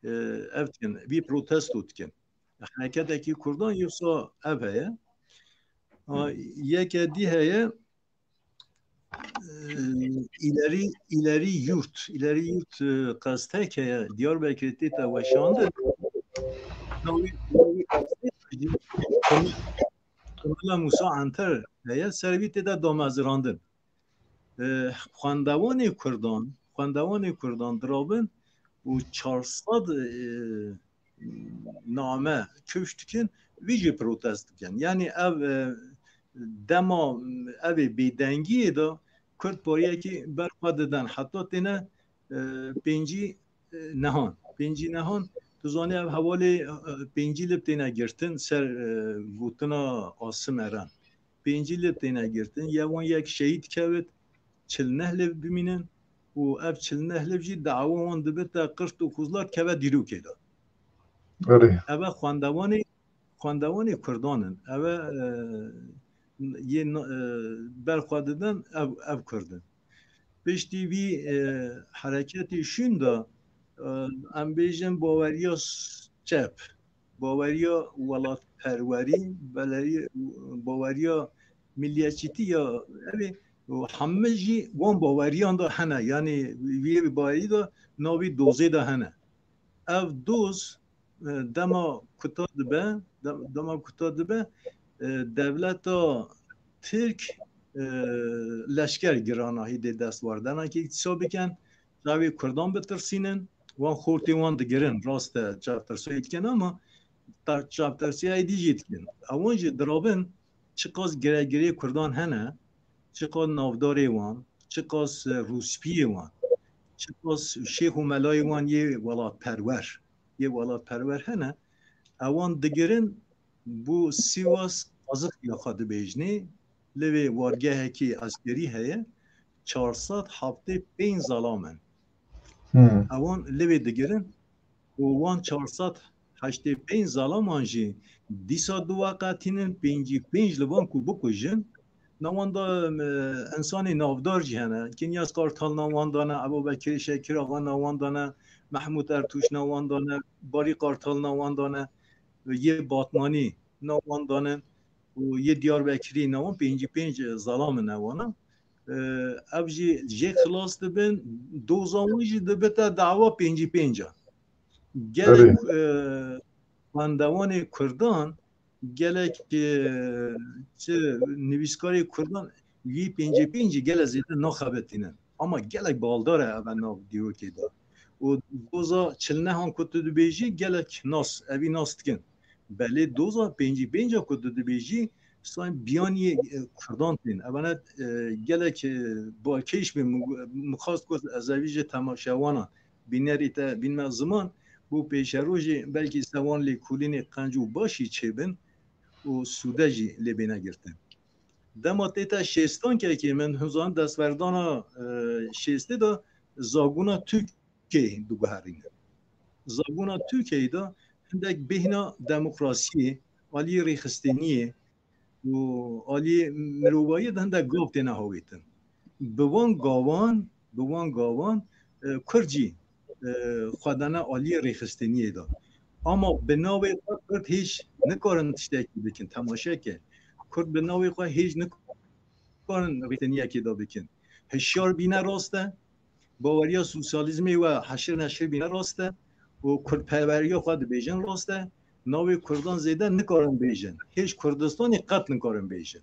E, ev dikin, vî protesto dikin. Hereketekî Kurdan yoksa ev heye. Ha, yeke dî heye, e, ileri, ileri yurt, ileri yurt, e, qestek heye, Diyarbekirê tête weşandin. Navê, navê qestek jî Komela Musa Anter heye, ser vî tête damezirandin. E, xwendevanê Kurdan, xwendevanê Kurdan dirabin û çar sed, e, name kifş dikin, vî jî protest dikin. Yanî ev, e, dema ev ê bêdengiyê de Kurd pariyekî ber xwe didin. Heta têne, e, pêncî, e, nehan. Pêncî nehan, tu zanî ev hevalê, e, pêncî lib têne girtin ser, e, gotina Asim Eren. Pêncî lib têne girtin. Ye wan yek şehîd kevit, çil neh lib bimînin û ev çil neh lib jî dawa wan dibite qirt û kuzlar keve dîrokê de. Erê. Eve xwendevanê, xwendevanê Kurdan in. Eve, e, yê n-, e, ber xwe didin ev, ev Kurd in. Piştî vî, e, hereketê şûn de, e, em bêjin baweriya s-, çep, baweriya welatperwerî, belerî-, baweriya milliyetçîtî ya ev ê, û hemî jî wan baweriyan de hene. Yanî vî bawerî de navî dozê de hene. Ev doz, e, dema kuta dibe, de-, dema kuta dibe, e, dewleta Tirk, e, leşker girana hîdê dest war. Dena ki îtîsa bikin, çavê Kurdan bitirsînin, wan xortê wan digirin. Rast e, çavtirsoyê dikin ama ta-, çavtirsoyê êdî jî dikin. Ewan jî dirabin çiqas giregirê Kurdan hene, çiqas navdarê wan, çiqas, e, rûspiyê wan, çiqas şêx û melayê wan yê welatperwer, yê welatperwer hene, ewan digirin bo Sîwas Qazixiya xwe dibêjinê, li vê wargehekî eskerî heye, çar sed heftê pênc zelam in. Hmm. Ewan li vê digirin û wan çar sed heştê pênc zalaman jî dîsa duveqetînin, pêncî pênc li van ku bikujin, nav wan de, e, insanê navdar jî hene. Kinyas Kartal nav wan de ne, Ebubekirê Şekir Axa nav wan de ne, Mehmûd Ertûş nav wan de ne, Barî Kartal nav wan de ne, yê Batmanî nav wan de ne û yê Diyarbekirî nav wan, pêncî pênc zelam in ewana. E, ev jî jê xilas dibin, doza wan jî dibite dawa pêncî pênc a. Gelek, Erê. e, xwendevanê Kurdan, gelek, e, çi nivîskarê Kurdan, wî pêncî pêncî gelek zêde naxebitînin. Ama gelek baldar e eve nav dîrokê de. Û doza çil nehan ku tu dibêjî, gelek nas, evî nas dikin. Belê doza pêncî pênc a ku tu dibêjî, sanki biyanî, e, Kurdan tên. Evane, e, gelek, e, balkêş bê, min, min xwest ku ez evî ji temaşewana bînerî te bînme ziman, bo pêşerojê belkî se wan lêkolînê qenc û başî çêbin û sûde jî lê bêne girtin. Dema tê te şêstan kekê min, hûn zanin destverdana, e, şêstê de zabûna Tirkiyeyê diguherînin. Zabûna Tirkiyeyê de hindek bêhna demokrasiyê, aliyê rêxistiniyê, û aliyê mirovahiyê de hindek gav têne hawîtin. Bi wan gavan, bi wan gavan, e, Kurd jî, e, xwe dane aliyê rêxistiniyê de. Ama bi navê xwe Kurd hêj nikarin tiştekî bikin. Temaşe ke. Kurd bi navê xwe hêj nikarin rêxistiniyekê de bikin. Hişyar bîne rast e. Baweriya sosyalîzmê we heşir neşir bîne rast e û kurdperweriya xwe dibêjin rast e. Navê Kurdan zêde nikarin bêjin. Hêj Kurdistanê qet nikarin bêjin.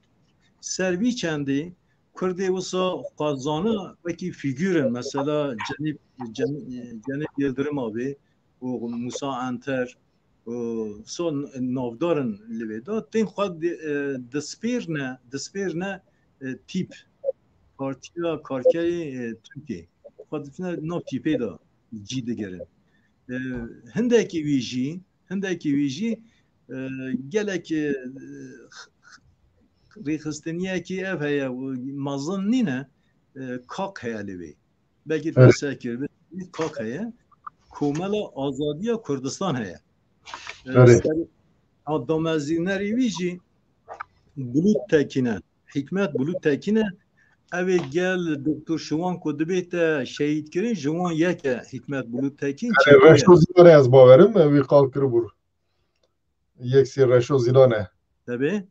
Ser vî çendê Kurdê wisa xwe zana wekî fîgûr in. Mesela Cenîb, Cen-, Cenîb Yildirim abê û Musa Enter û son navdar in li vê de. Tên xwe di-, e, dispêrne, dispêrne, e, tîp, Partiya Karkerê, e, Tirkiyê. Xwe difine nav tîpê de cî digirin. E, hindekî wî jî, hindekî wî jî, e, gelek, e, rêxistiniyekî ev heye, mezin nîne, e, kak heye li wê. Belkî Evet. Te seh kir, kak heye. Komela Azadiya Kurdistan heye. E, Evet. ser-, a, damezînerî wî jî Bulut Tekîn e. Hikmet Bulut Tekîn e. Ev ê gel Doktor Şiwan ku dibête şehîd kirin, ji wan yek e Hikmet Bulut Tekîn. Yani Çekû ye. Reşo Zîlan e ez bawerim, wî qal kiribû. Yek sî Reşo Zîlan e. Tabii.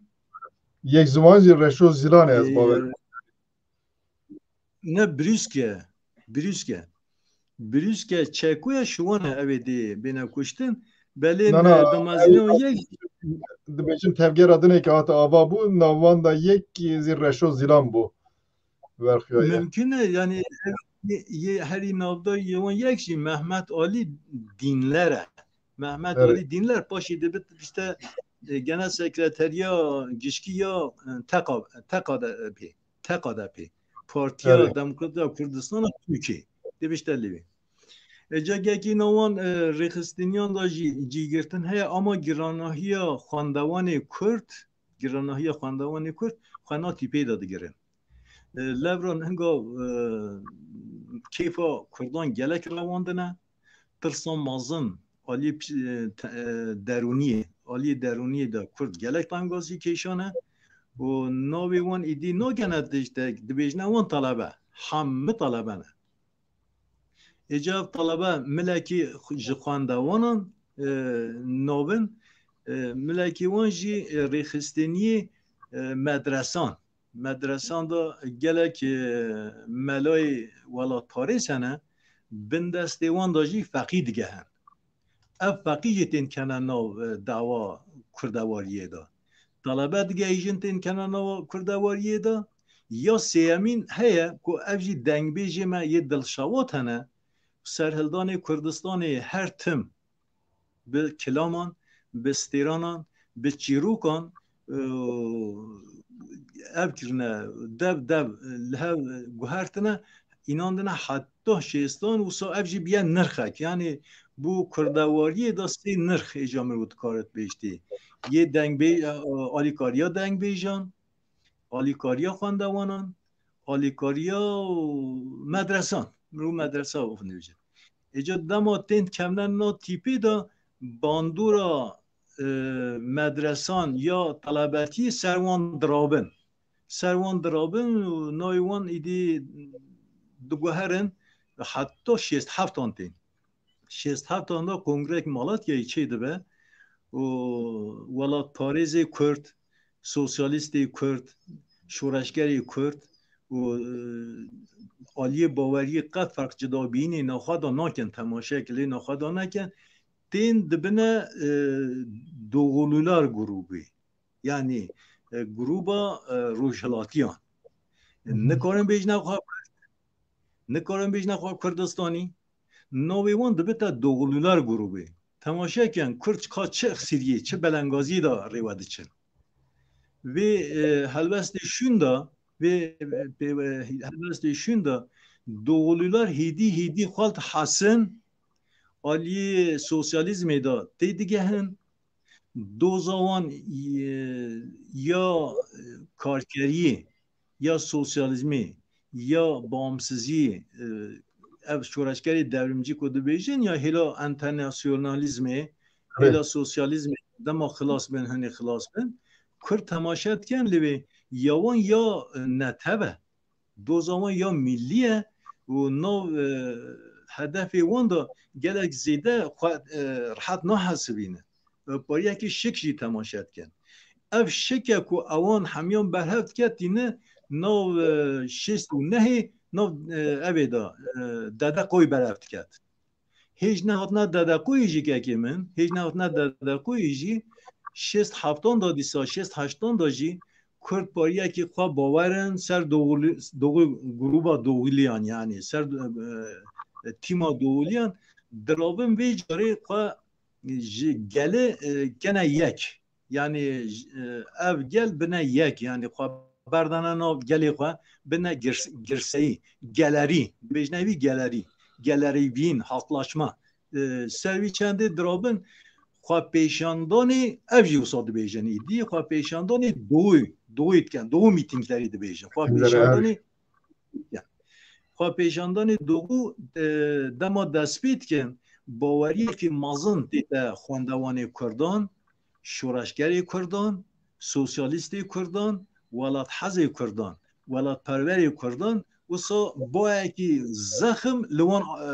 Yek ziman jî Reşo Zîlan e ez Ee, bawerim. Ne, Brüske. Brüske. Brüske Çekû ye, Şiwan e, ev ê dê bêne kuştin. Belê Na, na, ne, damezîna ev yek. Dibêjin tevgera dinê ke hate ava bû, navan da yek zî Reşo Zîlan bû. Verxiyaye. Mümkün e, yani, ev, yê, yê herî navdar yê wan yek jî Mehmet Alî Dînler e. Mehmet Evet. Alî Dînler paşê dibit işte, e, genel sekreteriya gişkî ya, e, T K, T K D P, T K D P. Partiya Evet. Demokrat ya Kurdistana Tirkiyê. Dibişte lê wê. E, ca gelkî na wan, e, rêxistiniyan da jî cîgirtin heye, ama giranahiya xwendewanê Kurd, giranahiya xwendewanê Kurd xwe na tîpê de digirin. E, levran hinga, e, kêfa Kurdan gelek rewandine, tirsa mezin aliyê pi-, e, te-, e, derûniyê, aliyê derûniyê de Kurd gelek tengazî kêşane û navê wan îdî nagene tiştek, dibêjine wan talebe, hemî talebe ne. Êca ev talebe milekî xu-, ji xwendewanan, e, navin, e, milekî wan jî, e, rêxistiniyê, e, medresan. Medresan de gelek, e, melayê welatparêz hene, bin destê wan de jî feqî digehin. Ev feqî jî tên kene nav, e, dawa kurdewariyê de. Talebe digehîjin tên kene nava kurdewariyê de. Ya sêyemîn heye ku ev jî dengbêjê me yê dilşewat hene, serhildanê Kurdistanê her tim bi kilaman, bi stêranan, bi çîrokan, e, ev kirine, dev dev li hev guhertine, înandine heta şêstan, wisa ev jî biye nirxek. Yanî bû kurdewariyê de sê nirx êca mirov dikarit bêjtî. Yê dengbê-, e, alîkariya dengbêjan, alîkariya xwendewanan, alîkariya medresan. Mirov medresa xwendibêje. Êca dema tên kevne na tîpê de bandora, e, medresan ya telebetiyê ser wan dirabin. Ser wan dirabin û navê wan îdî diguherin heta şêst heftan tên. Şêst heftan de kongrek Malatyayê çêdibe û welatparêzê Kurd, sosyalîstê Kurd, şoreşgerê Kurd û, e, aliyê baweriyê qet ferq cida bînê naxwe de nakin, temaşek lê naxwe de nekin, tên dibine, e, doğulular grûbê. Yanî, e, grûba, e, rojhilatiyan. Hı hı. Nikarin bêjine xwe Kurd, nikarin bêjine xwe Kurdistanî. Navê wan dibite doğulular grûbê. Temaşe ken Kurd ka çi xisiriyê, çi belengaziyê de rêwe diçin. Vê, e, helbestê şûn de, vê, e, pê-, e, helbestê şûn de doğulular hêdî hêdî xwe dihesin aliyê sosyalîzmê de têdigehin. Doza wan, e, ya karkeriyê, ya sosyalîzmê, ya bağımsıziyê, e, ev şoreşgerê devrimcî ku dibêjin, ya hêla enternasyonalîzmê, Evet. hêla sosyalîzmê, dema xilas bin, hinê xilas bin. Kurd temaşe dikin, lê wê ya wan ya, e, netev e. Doza wan ya millî ye û nav, e, hedefê wan de gelek zêde xwe, e, rehet nahesibîne. E, pariyekî şik jî temaşe dikin. Ev şik e ku ewan hemiyan berhev dike tîne nav, e, şêst û nehê, nav, e, evê de, e, dedeqoyê berhev diket. Hêj nehatina dedeqoyê jî kekê min, hêj nehatina dedeqoyê jî şêst heftan de dîsa, şêst heştan de jî Kurd pariyekî xwe bawer in ser doğulu, doğu, grûba doğuliyan, yanî ser, e, tîma doğuliyan, dirabin vê carê xwe ji gelê, e, kene yek. Yanî, e, ev gel bine yek, yanî xwe berdane nav gelê xwe, bine girs-, girseyî, gelerî, dibêjine wî gelerî, gelerîbîn, halklaşma. E, ser wî çendê dirabin, xwe pêşandanê, ev jî wisa dibêjin îdî, xwe pêşandanê doğu, doğu dikin, doğu mîtînglerî dibêjin. Xwe Hemzere pêşandanê, ya. Xwe pêşandanê doğu, e, dema dest pê dikin, baweriyekî mezin tête xwendewanê Kurdan, şoreşgerê Kurdan, sosyalîstê Kurdan, welathezê Kurdan, welatperwerê Kurdan, wisa bayekî zexm li wan, e,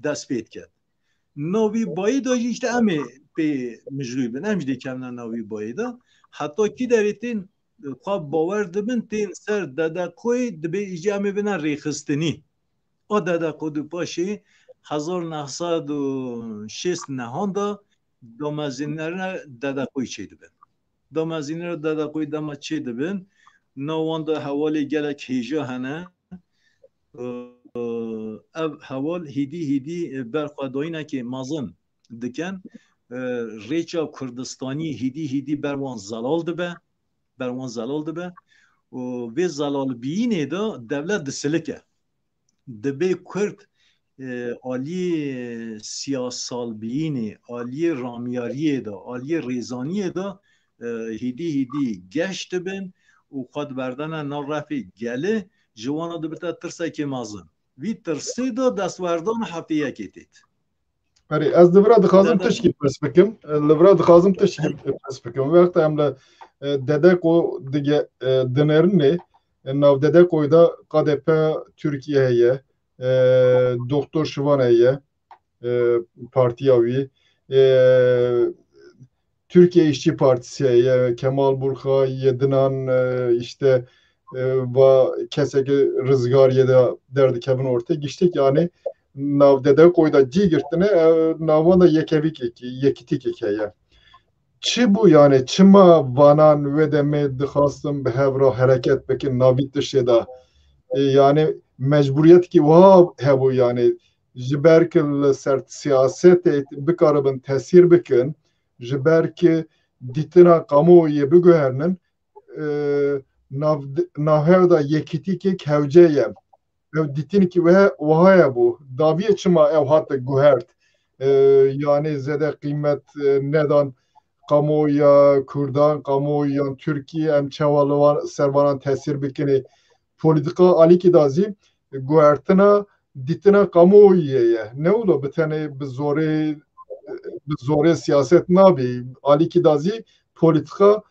dest pê diket. Navî bayê de jî işte em ê pê mijûl bin, em jî dê kevine navî bayê de. Heta kî derê tên, xwe bawer dibin, tên ser dedeqoyê, dibê îca em ê bine rêxistinî. A dedeqo di paşê hezar neh sed û şêst nehan de damezînera dedeqoyê çêdibin. Damezînera dedeqoyê dema çêdibin, nav wan de hevalê gelek hêja hene. ev heval hîdî hîdî berxwedayînekê mezin dikin. E, rêça Kurdistanî hîdî hîdî ber wan zelal dibe, ber wan zelal dibe û vê zelalbiyînê de dewlet disilike. Dibê Kurd, e, aliyê siyasalbiyînê, aliyê ramyariyê de, aliyê rêzaniyê de, e, hîdî hîdî geş dibin û xwe diberdene nav refê gelê, ji wana dibite tirsekê mezin. Vî tirsê de destwerdana heftê yekê têt. Erê, ez li vira dixwazim Dede- tişkî pirs bikim. Li vira dixwazim tişkî pirs bikim. Wexta em li, e, Dedeko dige, e, dinêrinê, e, nav Dedekoyê de K D P Tirkiye heye, e, Doktor Şivan heye, e, partiya wî, e, Türkiye İşçi Partisi heye, Kemal Burka, Yedinan, e, işte, e, va keseke Rizgar yê de derdikevin ortê. Giştik yani nav Dedekoyê de cî girtine, e, navan da yekevîkek, yekîtîkek heye. Çi bû yani, çima vanan wê demê dixwastin bi hev re hereket bikin navî tiştê de? E, yani mecburiyetkî wiha hebû yani, ji ber ku li ser siyasetê bikaribin tesîr bikin, ji ber ku dîtina kamuoyê biguherinin, e, nav-, navhev de yekîtîkek hewce ye. Ew dîtinekî wiha, wiha ye bû. Daviyê çima ew hate guhert? E, yani zêde qîmet, e, nedan kamuoya Kurdan, kamuoyan Tirkiye, em çawa li wan, ser vanan tesîr bikinê. Polîtîka alîkî da zî guhertina dîtina kamuoyê ye. Ne wilo bi tenê bi zorê, bi zorê siyaset nabî. Alîkî da zî polîtîka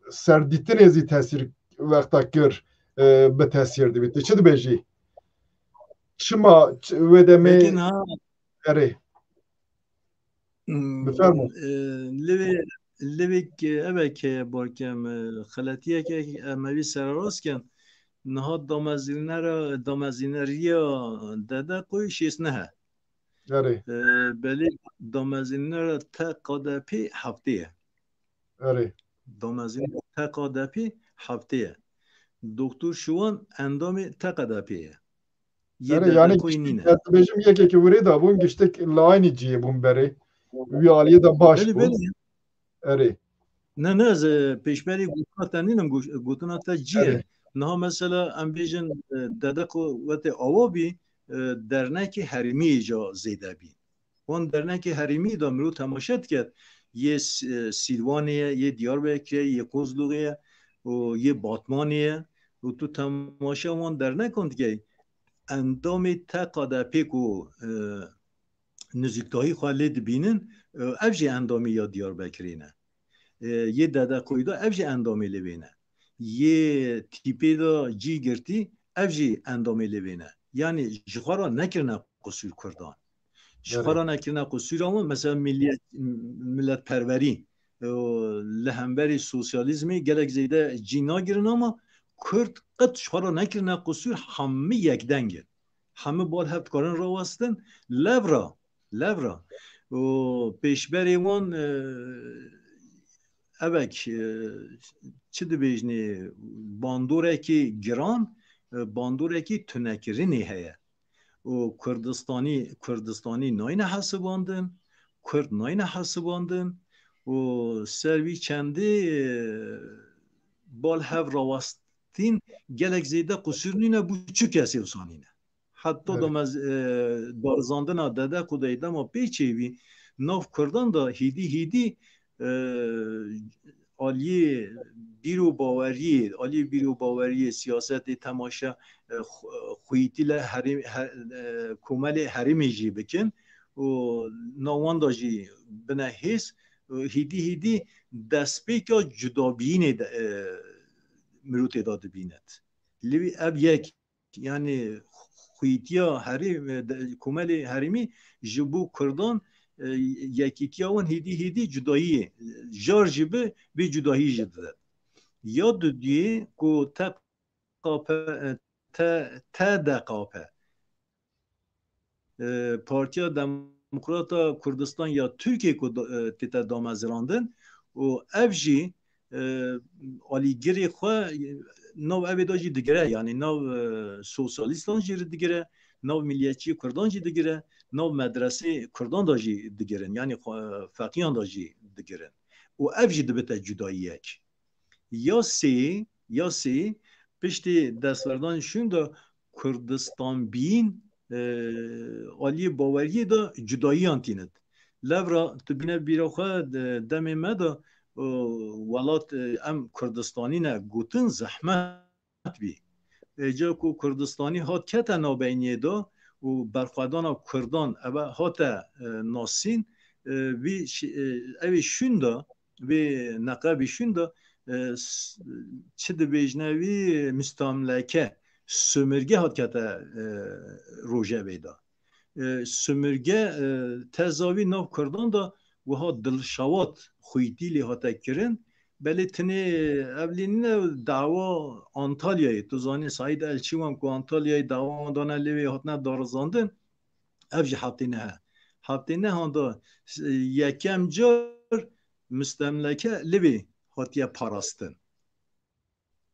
serdîtinê zî tesîr wexta kir, e, bi tesîr dibî. Tu çi dibêjî? Çima, ç-, wê demê Peki niha erê. Hmm, Bifermo. e, Livê, livê ke, eve ke barkem, e, xeletiyeke em evî sererast kin. Niha damezînera, damezîneriya Dedekoyê şêst neh e. Erê. E, belê damezînera T K D P heftê ye. Erê. Damezînera T K D P heftê ye. Doktor Şiwan endamê T K D P ye. Yê Erê, yani Dedekoyê nîne. Ez dibêjim yekekî wirê de bûn, giştek li aynî cihê bûn berê. Wî aliyê de baş Belê, bûn. belê. Erê. Ne, ne, ez, e, pêşberî gotina te nînim, go-, gotina te cî ye. Erê. Niha mesela em bêjin, e, Dedeko wetê awa bî, e, dernekê herêmî ca zêde bî. Wan dernekê herêmî de mirov temaşe diket, yê S-, e, Sîlwanê ye, yê Diyarbekirê ye, yê Kozloxê ye û yê Batmanê ye û tu temaşe wan dernekan dikey, endamê T K D P ku, e, nizîktahî xwe lê dibînin, e, ev jî endamê ya Diyarbekirê ne. E, yê Dedekoyê de ev jî endamê lê wê ne. Yê tîpê de cî girtî, ev jî endamê lê wê ne. Yanî ji xwe re nekirine qusûr Kurdan. Ji xwe Evet. re nekirine qusûra wan, mesela milliyet-, milletperwerî, e, li hemberî sosyalîzmê gelek zêde cî nagirin ama Kurd qet ji xwe re nekirine qusûr, hemî yekdeng in. Hemî bal hev dikarin rawestin, lev re, lev re. Û pêşberê wan, e, evek, e, çi dibêjinê, bandorekî giran, e, bandorekî tunekirinê heye. Û Kurdistanî, Kurdistanî nayne hesibandin, Kurd nayne hesibandin û ser vî çendê, e, bal hev rawestîn gelek zêde qusûr nîne, bû çi kesê wisa nîne. Heta Evet. damez-, e, darizandina Dedeko de dema pê çêbî, nav Kurdan de hîdî hîdî, e, aliyê bîr û baweriyê, aliyê bîr û baweriyê, siyasetê, temaşe, e, xu-, xwîtî li herê-, he-, e, komelê herêmê jî bikin û nav wan de jî bine hêz, e, hîdî hîdî destpêka cudabiyînê de, e, mirov tê de dibînet. Lê ev yek Yanî xwîtiya herê-, de-, komelê herêmî ji bo Kurdan, e, yekîtiya wan hêdî hêdî cudayî ye. Jar jî bi, vê cudahî jî dide. Ya duduyê ku T K P, e, T-, T D K P, e, Partiya Demokrata Kurdistan ya Tirkiyê ku da-, e, tête damezirandin û ev jî, e, alîgirê xwe, e, nav evê de jî digire, yanî nav, e, sosyalîstan jî digire, nav milliyetçî kurdan jî digire, nav medresê kurdan da jî digirin, yanî xwe-, feqiyan da jî digirin. Û ev jî dibite cudayiyek. Ya sê, ya sê, piştî destwerdan şûn de Kurdistan bîn, e, aliyê baweriyê de cudayiyan tînit. Levra tu bîne bîra xwe de, demê me de, e, welat, e, em Kurdistanî ne gotin zehmet bî. Êca ku Kurdistanî hat kete navbeyniyê de û berxwedana Kurdan eve hate, e, nasîn, e, vî şi-, e, evê şûn de, vê neqebî şûn de, e, s-, çi dibêjne vî, mustemleke, sömürge hat kete, e, rojevê de. E, sömürge, e, teza vî nav Kurdan de wiha dilşewat xwîtî lê hate kirin. Belê tinê ev lê nîne dawa Antalyayê. Tu zanî Saîd Elçî wan ku Antalyayê dawa wan dane lê wê hatine darizandin. Ev jî heftê neh e. Heftê nehan de, e, yekem car mustemleke li vê hatiye parastin.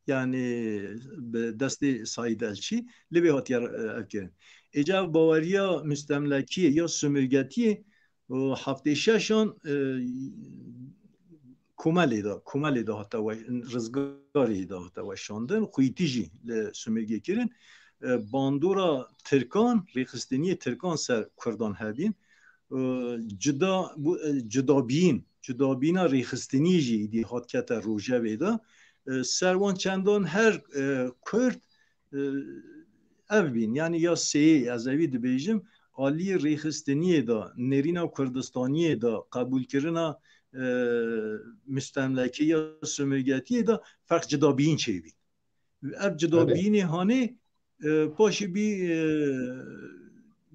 Yanî bi destê Saîd Elçî li vê hatiye, e, ev kirin. Êca baweriya mustemlekiyê ya sömürgetiyê û heftê şeşan, e, komelê de, komelê de hate we-, rizgarê de hate weşandin, xwîtî jî li sömürge kirin. E, bandora Tirkan, rêxistiniyê Tirkan ser Kurdan hebîn. E, cuda, bu, e, cudabîn, cudabîna rêxistinî jî îdî hat kete rojevê de. E, ser wan çendan her, e, Kurd, e, ev bîn, yanî ya sêyê, ez evî dibêjim, aliyê rêxistiniyê de, nêrîna Kurdistaniyê de, qebûlkirina, e, mustemlekê ya sömürgetiyê de ferq cudabîn çêbî. Ev cudabînê hanê, e, paşê bî, e,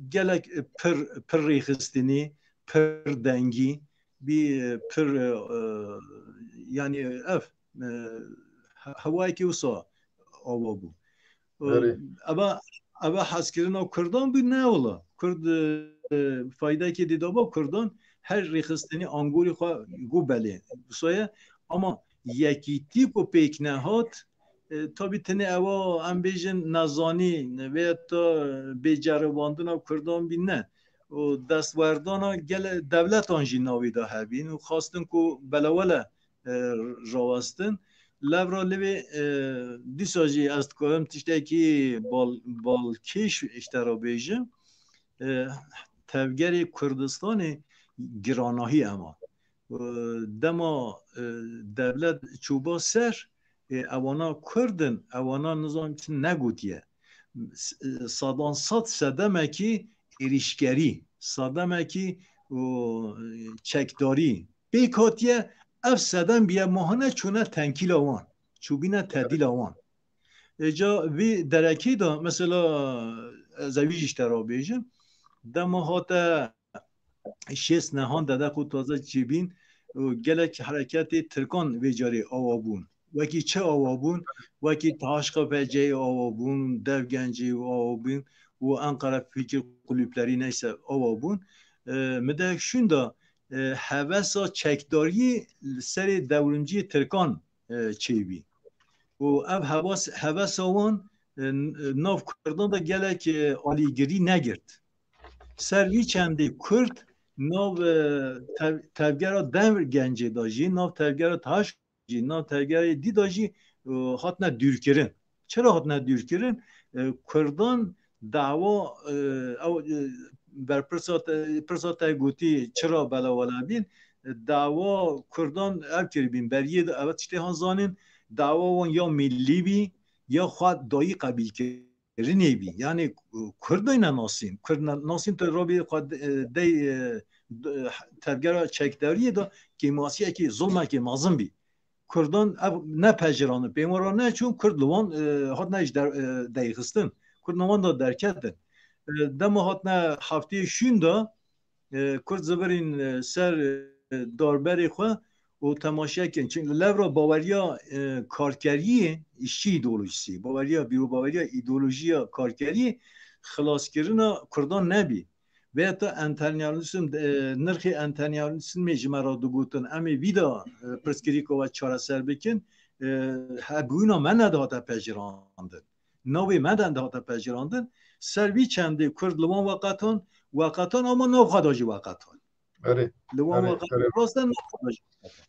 gelek, e, pir, pir rêxistinî, pir dengî, bî, e, pir, e, e, yanî ev, e, he-, hewayekî wisa ava bû. E, Erê. eva, eva hezkirina Kurdan bû, ne wila. Kurd, e, faydekê dê daba Kurdan, her rêxistinî angorî xwe got belê. Wisa ye, ama yekîtî ku pêk nehat, e, tabî tenê ewa em bêjin nezanî vê ya ta bêceribandina Kurdan bî ne. Û destwerdana gele dewletan jî navê de hebîn û xwestin ku belewele, e, rawestin. Levra li vê, e, dîsa jî ez dikarim tiştekî bal-, balkêş ji te re bêjim. E, tevgerê Kurdistanê giranahî ema. E, dema, e, dewlet çûba ser, e, ewana Kurd in, ewana nizam çi negotiye. S-, e, sadan sed sedemekî êrîşkerî, sedemekî û, e, çekdarî pêk hatiye, ev sedem biye mahane çûne tenkîla wan, çûbîne tedîla wan. Êca vî derekî de, mesela, ez evî jî ji te re bêjim, dema hate şêst nehan dede ku taze çêbîn û gelek hereketê Tirkan vê carê awa bûn. Wekî çi awa bûn? Wekî Taşka Feceyê awa bûn, Dev Gencê awa bûn û Ankara Fikir Kulüpleri neyse awa bûn. E, mi de şûn de, e, hevesa çekdariyê li serê dewrimciyê Tirkan, e, çêbî. Û ev hewas-, hevesa wan, e, n-, nav Kurdan de gelek, e, alîgirî negirt. Ser vî çendê Kurd nav, e, tev-, tevgera Dev Gencê de jî, nav tevgera Taş jî, nav tevgerê dî de jî, e, hatine dûrkirin. Çira hatine dûrkirin? E, Kurdan dawa, e, ew, e, berpirsa te, pirsa te gotî çira belewele bîn, e, dawa Kurdan ev kiribîn, beriyê de ev tiştê han zanîn, dawa wan ya millî bî, ya xwe dayî qebîl kirinê bî. Yanî, e, Kurd neyne nasîn. Kurd ne-, nasîn tu rabî xwe de-, e, dey, e, d-, e, tevgera çekdariyê de kêmasiyekî, zulmekî mezin bî. Kurdan ev nepejirandin, pê wan re neçûn, Kurd li wan, e, hatine ji der-, e, deyxistin. Kurd li wan de derketin. E, dema hatine heftê şûn de, e, Kurd zivirîn, e, ser, e, darberê xwe û temaşe kirin. Çünkü levra baweriya, e, karkeriyê, îşçî îdeolojisi, baweriya, bîrobaweriya îdeolojiya karkeriyê xilaskirina Kurdan nebî. Vê ta enternasyonalizm, e, nirxê enternasyonizmê ji me re digotin, em ê vî de, e, pirsgirêka we çareser bikin. e, hebûna me nedihate pejirandin. Navê me de dihate pejirandin. Ser vî çendê Kurd li wan weqetan, weqetan ama nav xwe de jî weqetan. Erê, Li wan erê, weqetan erê. Rast e, nav xwe de jî weqetan.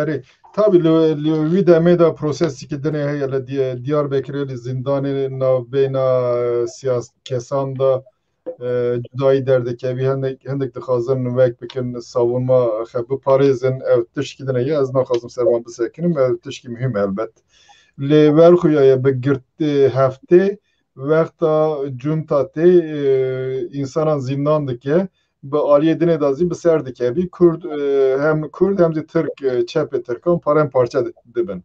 Erê, tabî li, li wî demê de prosesekî dinê heye li Di-, Diyarbekirê, li zîndanê navbeyna, e, siyas-, kesan de, e, cudayî derdikevî, hindek, hindek dixwazin wek bikin savunma xwe biparêzin, ev tişkî din heye, ez naxwazim ser wan bisekinim, ev tişkî muhîm e elbet. Lê werxuyaye bi girtê heftê, wexta cunta tê, e, însanan zîndan dike, bi aliyê dinê de zî bi ser dikevî. Kurd, e, hem Kurd hem zî Tirk, e, çepê Tirkan parem parçe di-, dibin.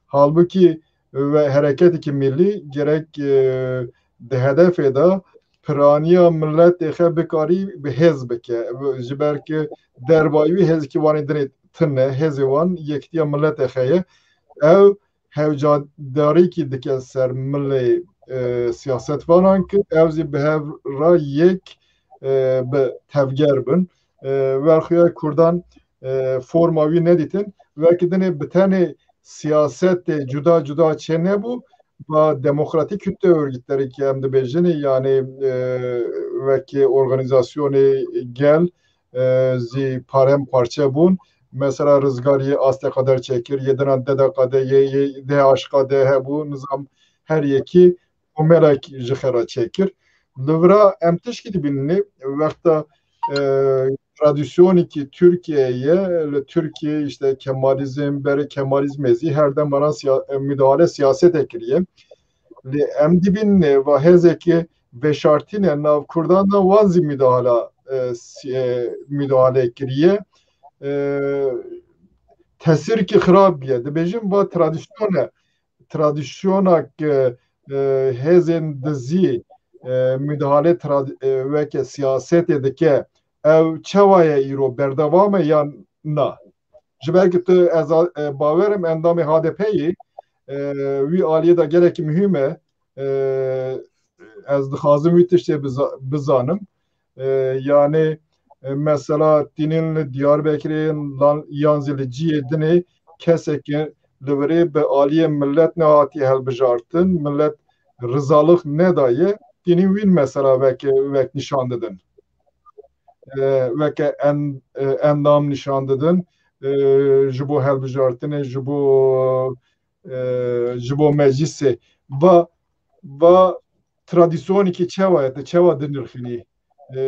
Halbûkî ve hereketekî millî gerek, e, di hedefê de piraniya miletê xwe bikarî bi hêz bike. Ji ber ku dervayî wî hêzekî wan ê dinê tune, hêzê wan yekitiya miletê xwe ye. Ew hewcedarîkî dike ser milê, e, siyasetvanan ku ew zî bi hev re yek, e, bi tevger bin. E, werxuya Kurdan, e, forma wî nedîtin. Wekî dinê bi tenê siyasetê cuda cuda çênebû, va demokratîk kütle örgütleri ki em dibêjin, yani, e, wekî organizasyonê gel, e, zî parem parçe bûn. Mesela Rizgar yê Astê Qeder çêkir, yê dinan D D K D, yê, yê D H K D hebû, nizam her yekî komelek ji xwe re çêkir. Li vira em tişkî dibînin, wexta, e, tradisyonekî Tirkiyeyê ye, li Tirkiye işte Kemalizm, berê Kemalizmê zî her dem bana siya-, e, müdahale siyasete kiriye. Lê em dibînin va hêzekî veşartîne nav Kurdan de wan zî müdahale, e, si-, e, müdahale kiriye. E, tesîrkî xirab bûye. Dibêjin va tradisyone, tradisyona ke, e, hêzên dizî, e, müdahale trad-, e, weke siyasetê dike, ew çawa ye îro, berdewam e yan na? Ji ber ku tu ez a-, e, bawer im endamê H D P yê, e, wî aliyê de gelekî muhîm e. E, ez dixwazim wî tiştê biza-, bizanim. E, yani, e, mesela tînin li Diyarbekirê lan-, yan zî li cihê dinê kesek li virê bi aliyê millet nehatiye hilbijartin, millet rizalix nedaye, tînin wîn mesela wek, wek nîşan didin. E, weke en-, e, endam nîşan didin, e, ji bo hilbijartinê, ji bo, e, ji bo meclîsê. Va, va tradisyonekî çawa ye, te çawa dinirxînî? E,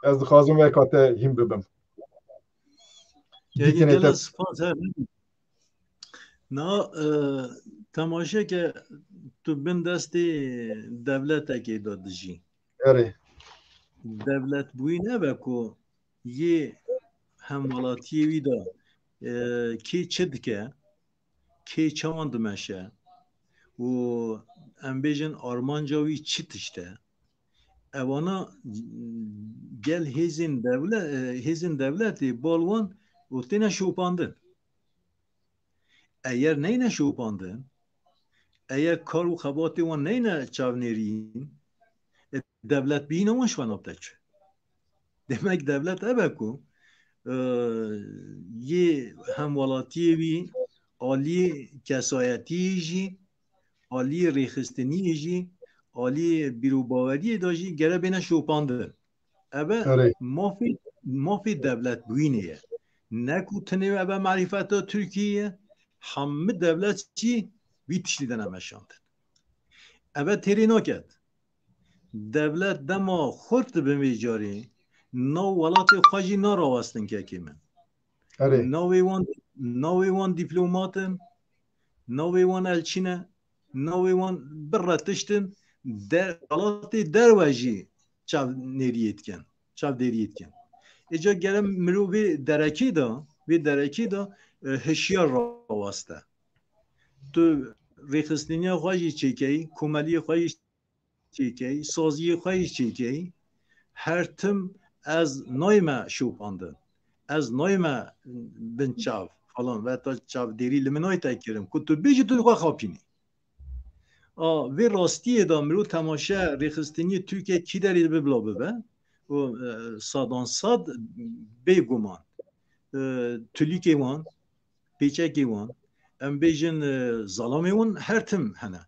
ez dixwazim weka te hîn bibim. Kekî Dîtinê te gelek spas her. Na, e, temaşe ke tu bin destê dewletekê de dijî. Erê. Dewletbûyî nebe ku yê hemwelatiyê wî de, e, kê çi dike, kê çawan dimeşe û em bêjin armanca wî çi tişt e. Evana gel hêzên dewle-, e, hêzên dewletê bal wan û têne şopandin. Eger neyne şopandin, eger kar û xebatê wan neyne çavnêrîn, e, dewletbûyîna wan ji xwe nabte çi. Demek dewlet ev e ku, e, yê hemwelatiyê wî, aliyê kesayetiyê jî, aliyê rêxistiniyê jî, aliyê bîrobaweriyê de jî gere bêne şopandin. Ev e Erê. mafê, mafê dewletbûyînê ye. Ne ku tenê ev e marîfeta Tirkiyê ye, hemû dewlet jî vî tiştî de nemeşandin. Ev e têrê naket. Dewlet dema xurt dibin vê carê, nav welatê xwe jî narawestin kekê min. Erê. Navê wan, navê wan dîplomat in, navê wan elçî ne, navê wan birre tişt in, de-, welatê derve jî çavnêriyê dikin, çavdêriyê dikin. Êca gere mirov vê derekê de, vê derekê de, e, hişyar raweste. Tu rêxistiniya xwe jî çêkeyî, komeliyê xwe jî çêkey, saziyê xwe yî çêkey, her tim ez nayme şopandin, ez nayme bin çav falan ve ta çavdêrî li min nayte kirin. Ku tu bêjî tu li xwe xapînî. A, vê rastiyê de mirov temaşe rêxistiniyê Tirkiye kî derê dibe bila bibe. Û, e, sadan sad bêguman, e, tulîkê wan, pêçekê wan, em bêjin, e, zelamê wan her tim hene.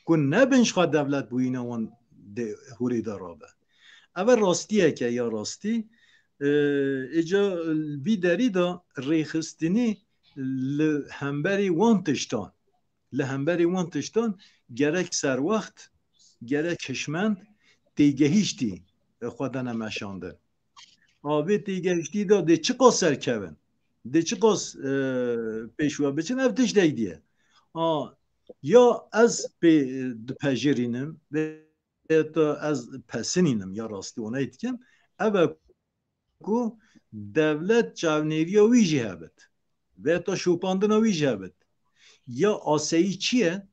Ku nebin ji xwe dewlet bûyîna wan dê hûrê de rabe. Ev e rastiyeke ya rastî. E, Êca li vî derî de rêxistinî li hemberî wan tiştan, li hemberî wan tiştan gerek serwext, gerek hişmend têgehîştî xwe dane meşandin. A vê têgehiştî de dê çiqas serkevin, dê çiqas, e, pêşwe biçin, ev tiştek diye. A, ya ez pê, e, dipejirînim, vê ta ez pesinînim, ya rastî onay dikim, ev e ku dewlet çavnêriya wî jî hebit, vê ta şopandina wî jî hebit. Ya aseyî çi ye?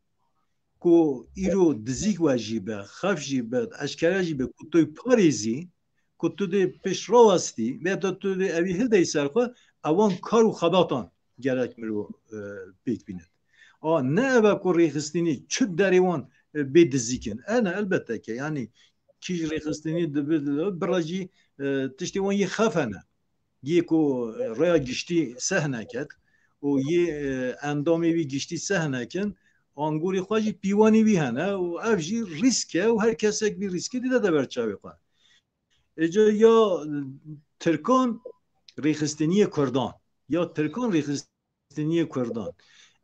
Ku îro dizîk we jî be, xef jî be, eşkere jî be, ku tu parêzî, ku tu dê pişt rawestî, vê ta tu dê evî hildeyî ser xwe, ewan kar û xebatan gerek mirov, e, pêk bîne. A, ne ev e ku rêxistinî çi derê wan, e, bê dizîk in. E, ne, elbette ke, yanî kî ji rêxistinî dibe, bira jî, e, tiştê wan yê xef hene. Yê ku rêya giştî seh neket û yê, e, endamê wî giştî seh nekin, angûrê xwe jî pîwanê wî hene û ev jî rîsk e û her kesek vî rîskê dide de ber çavê xwe. Êca ya Tirkan rêxistiniyê Kurdan, ya Tirkan rêxistiniyê Kurdan.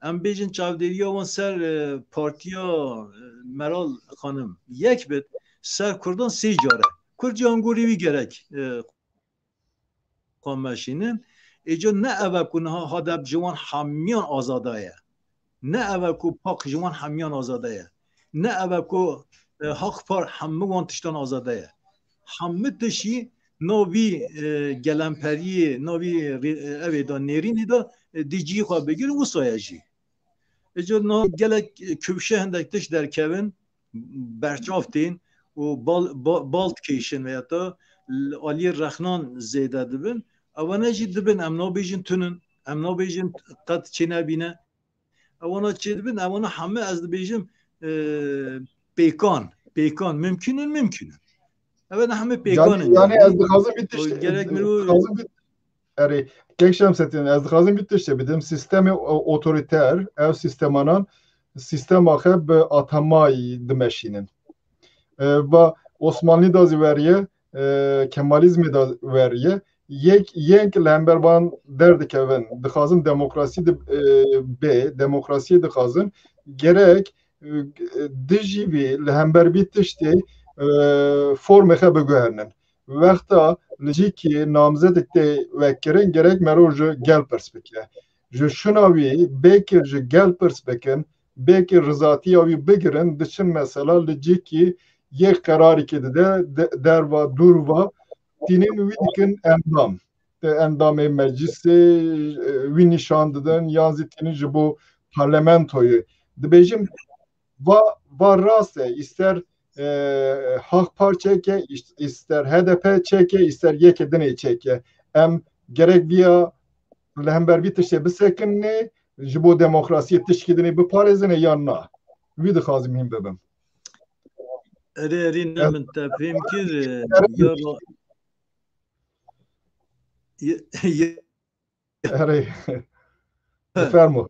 Em bêjin çavdêriya wan ser, e, partiya, e, Meral Xanim yek bit, ser Kurdan sê care. Kurd jî angûrê wî gerek, e, xwe meşînin. Êca ne ev e ku niha HADEP ji wan hemiyan azade ye. Ne ev e ku PAK ji wan hemiyan azade ye. Ne ev e ku, e, Haq Par hemû wan tiştan azade ye. Hemû tişt jî navî, e, gelemperiyê, navî rê-, e, evê de nêrînê de, e, dê cihê xwe bigirin, wisa ye jî. Êca niha gelek, e, kewşe hindek tişt derkevin, berçav tên û bal, ba-, bal dikêşin veya ta li aliyê rexnan zêde dibin. Ewana jî dibin, em nabêjin tunin, em nabêjin qet çênebîne. Ewana çêdibin, ewana heme ez dibêjim, e, pêkan, pêkan, mimkün in, mimkün in. Ewana heme pêkan in. Yani, yani ez dixwazim bir tişt, gerek mirov dixwazim bir Erê, kek Şemsettin, ez dixwazim bir tiştê bidim. Sistemê o-, otoriter, ev sistemanan, sistema xe bi atamayî dimeşînin. E, va Osmanlî da zî veriye, e, Kemalizmê da veriye. Yek, yên ki li hember van derdikevin, dixwazin demokrasî di, e, bê, demokrasiyê dixwazin, gerek, e, dijî vî, li hember vî tiştê, e, formê xe biguherînin. Wexta li cîkî namzedek tê vekirin, gerek mero ji gel pirs bike. Ji şuna wî, bêkir ji gel pirs bikin, bêkir rizatiya wî bigirin, diçin mesela li cîkî yek qerarîkê dide, de-, derva, dûrva, tînin wî dikin endam. Te endamê meclisê, e, wî nîşan didin, yan zî tînin ji bo parlamentoyê. Dibêjim, va, va rast e, îster, e, Haq Par çêke, îst-, îster H D P çêke, îster yekê dinê çêke. Em gerek viya li hember vî tiştê bisekinê, ji bo demokrasiyê tişkî dinê biparêzinê yan na? Wî dixwazim hîn bibim. Erê, erê, ne min te fêm kir, e, ya ra-, ye-, ye-, Erê. Bifermo.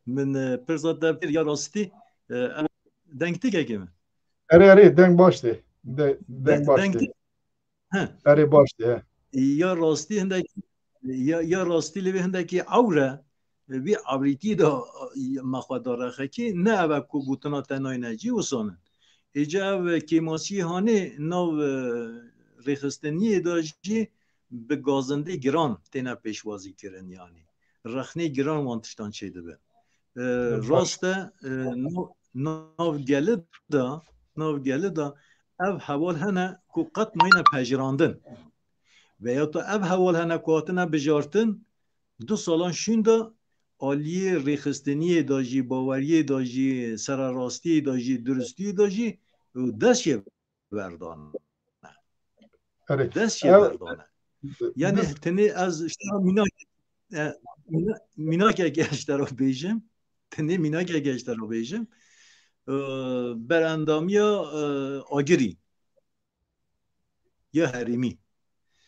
Min, e, pirsa te kir ya rastî, e, em, deng tikekê min. Erê, erê, deng baş tê. De-, deng De-, baş deng tê. Ti-, he. Erê, baş tê, he. Ya rastî hindek, ya, ya rastî lê vê hindekî ewre, e, vî ewrîtî de, e, me xwe da rexekî, ne ev e ku gotina te nayne cî wisanin. Êca ev kêmasiyê hanê nav, e, rêxistiniyê de jî bi gazindê giran têne pêşwazî kirin, yanî rexnê giran wan tiştan çêdibin. E, Evet, baş. Rast e, e, no-, nav geli de, nav geli de ev heval hene ku qet nayne pejirandin. Veya ta ev heval hene ku hatine bijartin, du salan şûn de aliyê rêxistiniyê de jî, baweriyê de jî, sererastiyê de jî, duristiyê de jî û dest jê berdane. Erê. Dest jê Ew berdane. Yani tenê ez ji te re mînak-, e, mîna-, mînakek ez ji te re bêjim. Tenê mînakek ez ji te re bêjim. E, berendamiya, e, Agirî ya herêmî.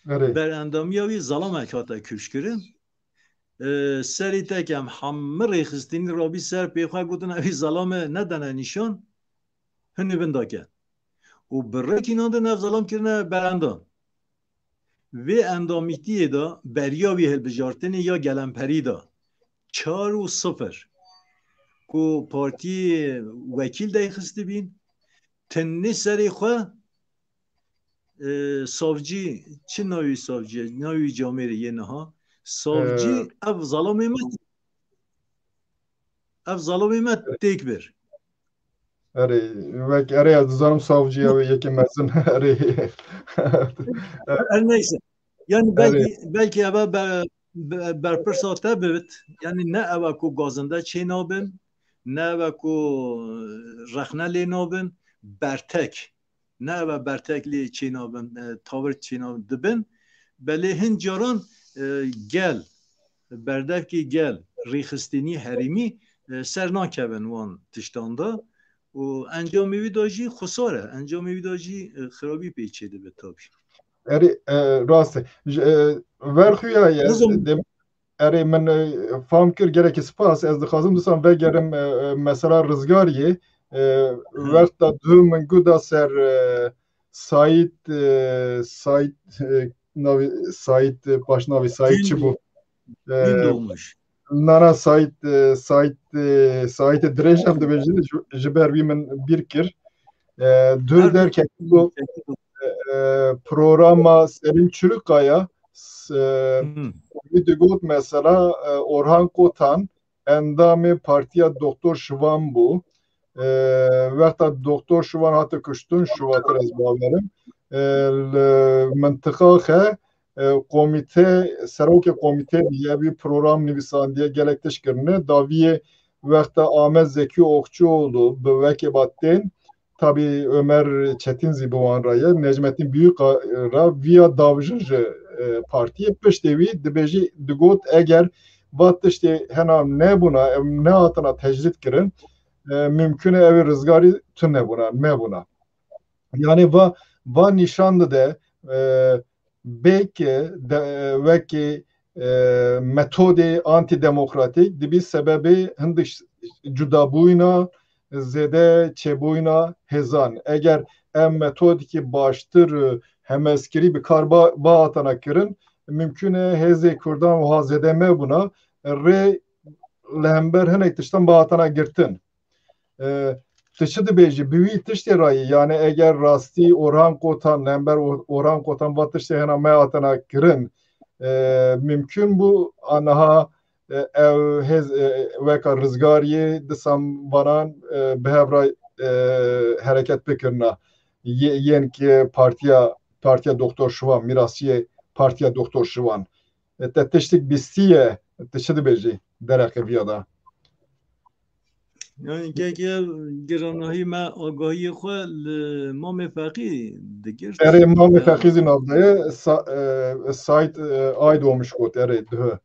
Erê. Berendamiya wî zalamek hate kuşkirin. e, serî tekem hemî rêxistinî rabî ser pê xwe gotin, "Evî zelame nedene nîşan, hinî bin dake." Û bi rêkî nan din ev zelam kirine berendan. Vê endamîtiyê de beriya wî hilbijartinê ya gelemperî de çar û sifir ku partiyê wekîl deyxistibîn, tenê serê xwe, e, savcî, çi navî savcî ye? Navî camêrê yê niha. Savcî, Ee, ev zalamê me, ev zalamê me têk bir. Erê, wek, erê, ez dizanim savcî ew ê yekê mezin. Erê. Her neyse. Yani Erê. belki, belki eve be-, be-, berpirsa te bibit. Yani ne eve ku gazinde çê nabin, ne eve ku rexne lê nabin, bertek. Ne eve bertek lê çê nabin, e, tavir çê nabin dibin. Belê hin caran, e, gel, berdevkê gel, rêxistinî herêmî, e, ser nakevin wan tiştan de. Û encamê wî de jî xusar e. Encamê wî de jî, e, xirabî pê çê dibe tabî. Erê, e, rast e. Ji, e, ver xuya ye. Nizam. Dem-, erê, min, e, fam kir, gelekî spas. Ez dixwazim disan vegerim, e, e, mesela Rizgariyê. E, Hı. Wexta duh min guda ser, e, Saîd, e, Saîd, e, navî Saîd, e, paşnavî Saîd çi bû? Gün E, doğmuş. Nana Saîd, e, Saîd, e, Saîdê dirêj em dibêjin, ji, ji ber wî min bîr kir. E, dûr Her derketî ku, e, e, programa Selîm Çurikaya, s-, e, Hmm. wî digot mesela, e, Orhan Kotan endamê partiya Doktor Şivan bû. E, wexta Doktor Şivan hate kuştin, şivatir ez bawerim. E, li mintiqa xe, e, komîte, serokê komîte bûye, wî program nivîsandiye, gelek tişt kirine. Daviyê wexta Ahmet Zeki Okçuoğlu bi wekê ba tên, tabî Ömer Çetin zî bi wan re ye, Necmettin Büyük re, viya davjin ji, e, partiyê piştê wî dibêjî, digot, eger va tiştê hena nebûna, em nehatina tecrîd kirin, e, mimkun e ew ê Rizgarî tune bûna, mebûna. Yani va, va nîşan dide, e, bêke de, wekî, e, metodê antidemokratîk dibî sebebê hindik cudabûyîna, zêde çêbûyîna hêzan. Eger em metodekî baştir, e, hemezkirî bi kar ba-, bahatana kirin, mimkun e hêzê Kurdan wiha zêde mebûna, rê li hember hinek tiştan bahatana girtin. E, tu çi dibêjî? Bi wî tiştê re yî, yani eger rastî Orhan Kotan, li hember Or-, Orhan Kotan va tiştê hena me hatine kirin, e, mimkun bû aniha, e, ew hêz, e, weka Rizgariyê disan vanan, e, bi hev re, e, hereket bikirina. Yê-, yên ki partiya, partiya Doktor Şivan, mirasiyê partiya Doktor Şivan. E, te tiştik bîstiye, tu çi dibêjî dereqê viya de? Yani keke giranahî me agahiyê xwe li Mamê Feqî digirt. Erê, Mamê Ya. Feqî zî navdeye, Sa-, e, Saîd, e, Aydoğmuş got, erê, dihe.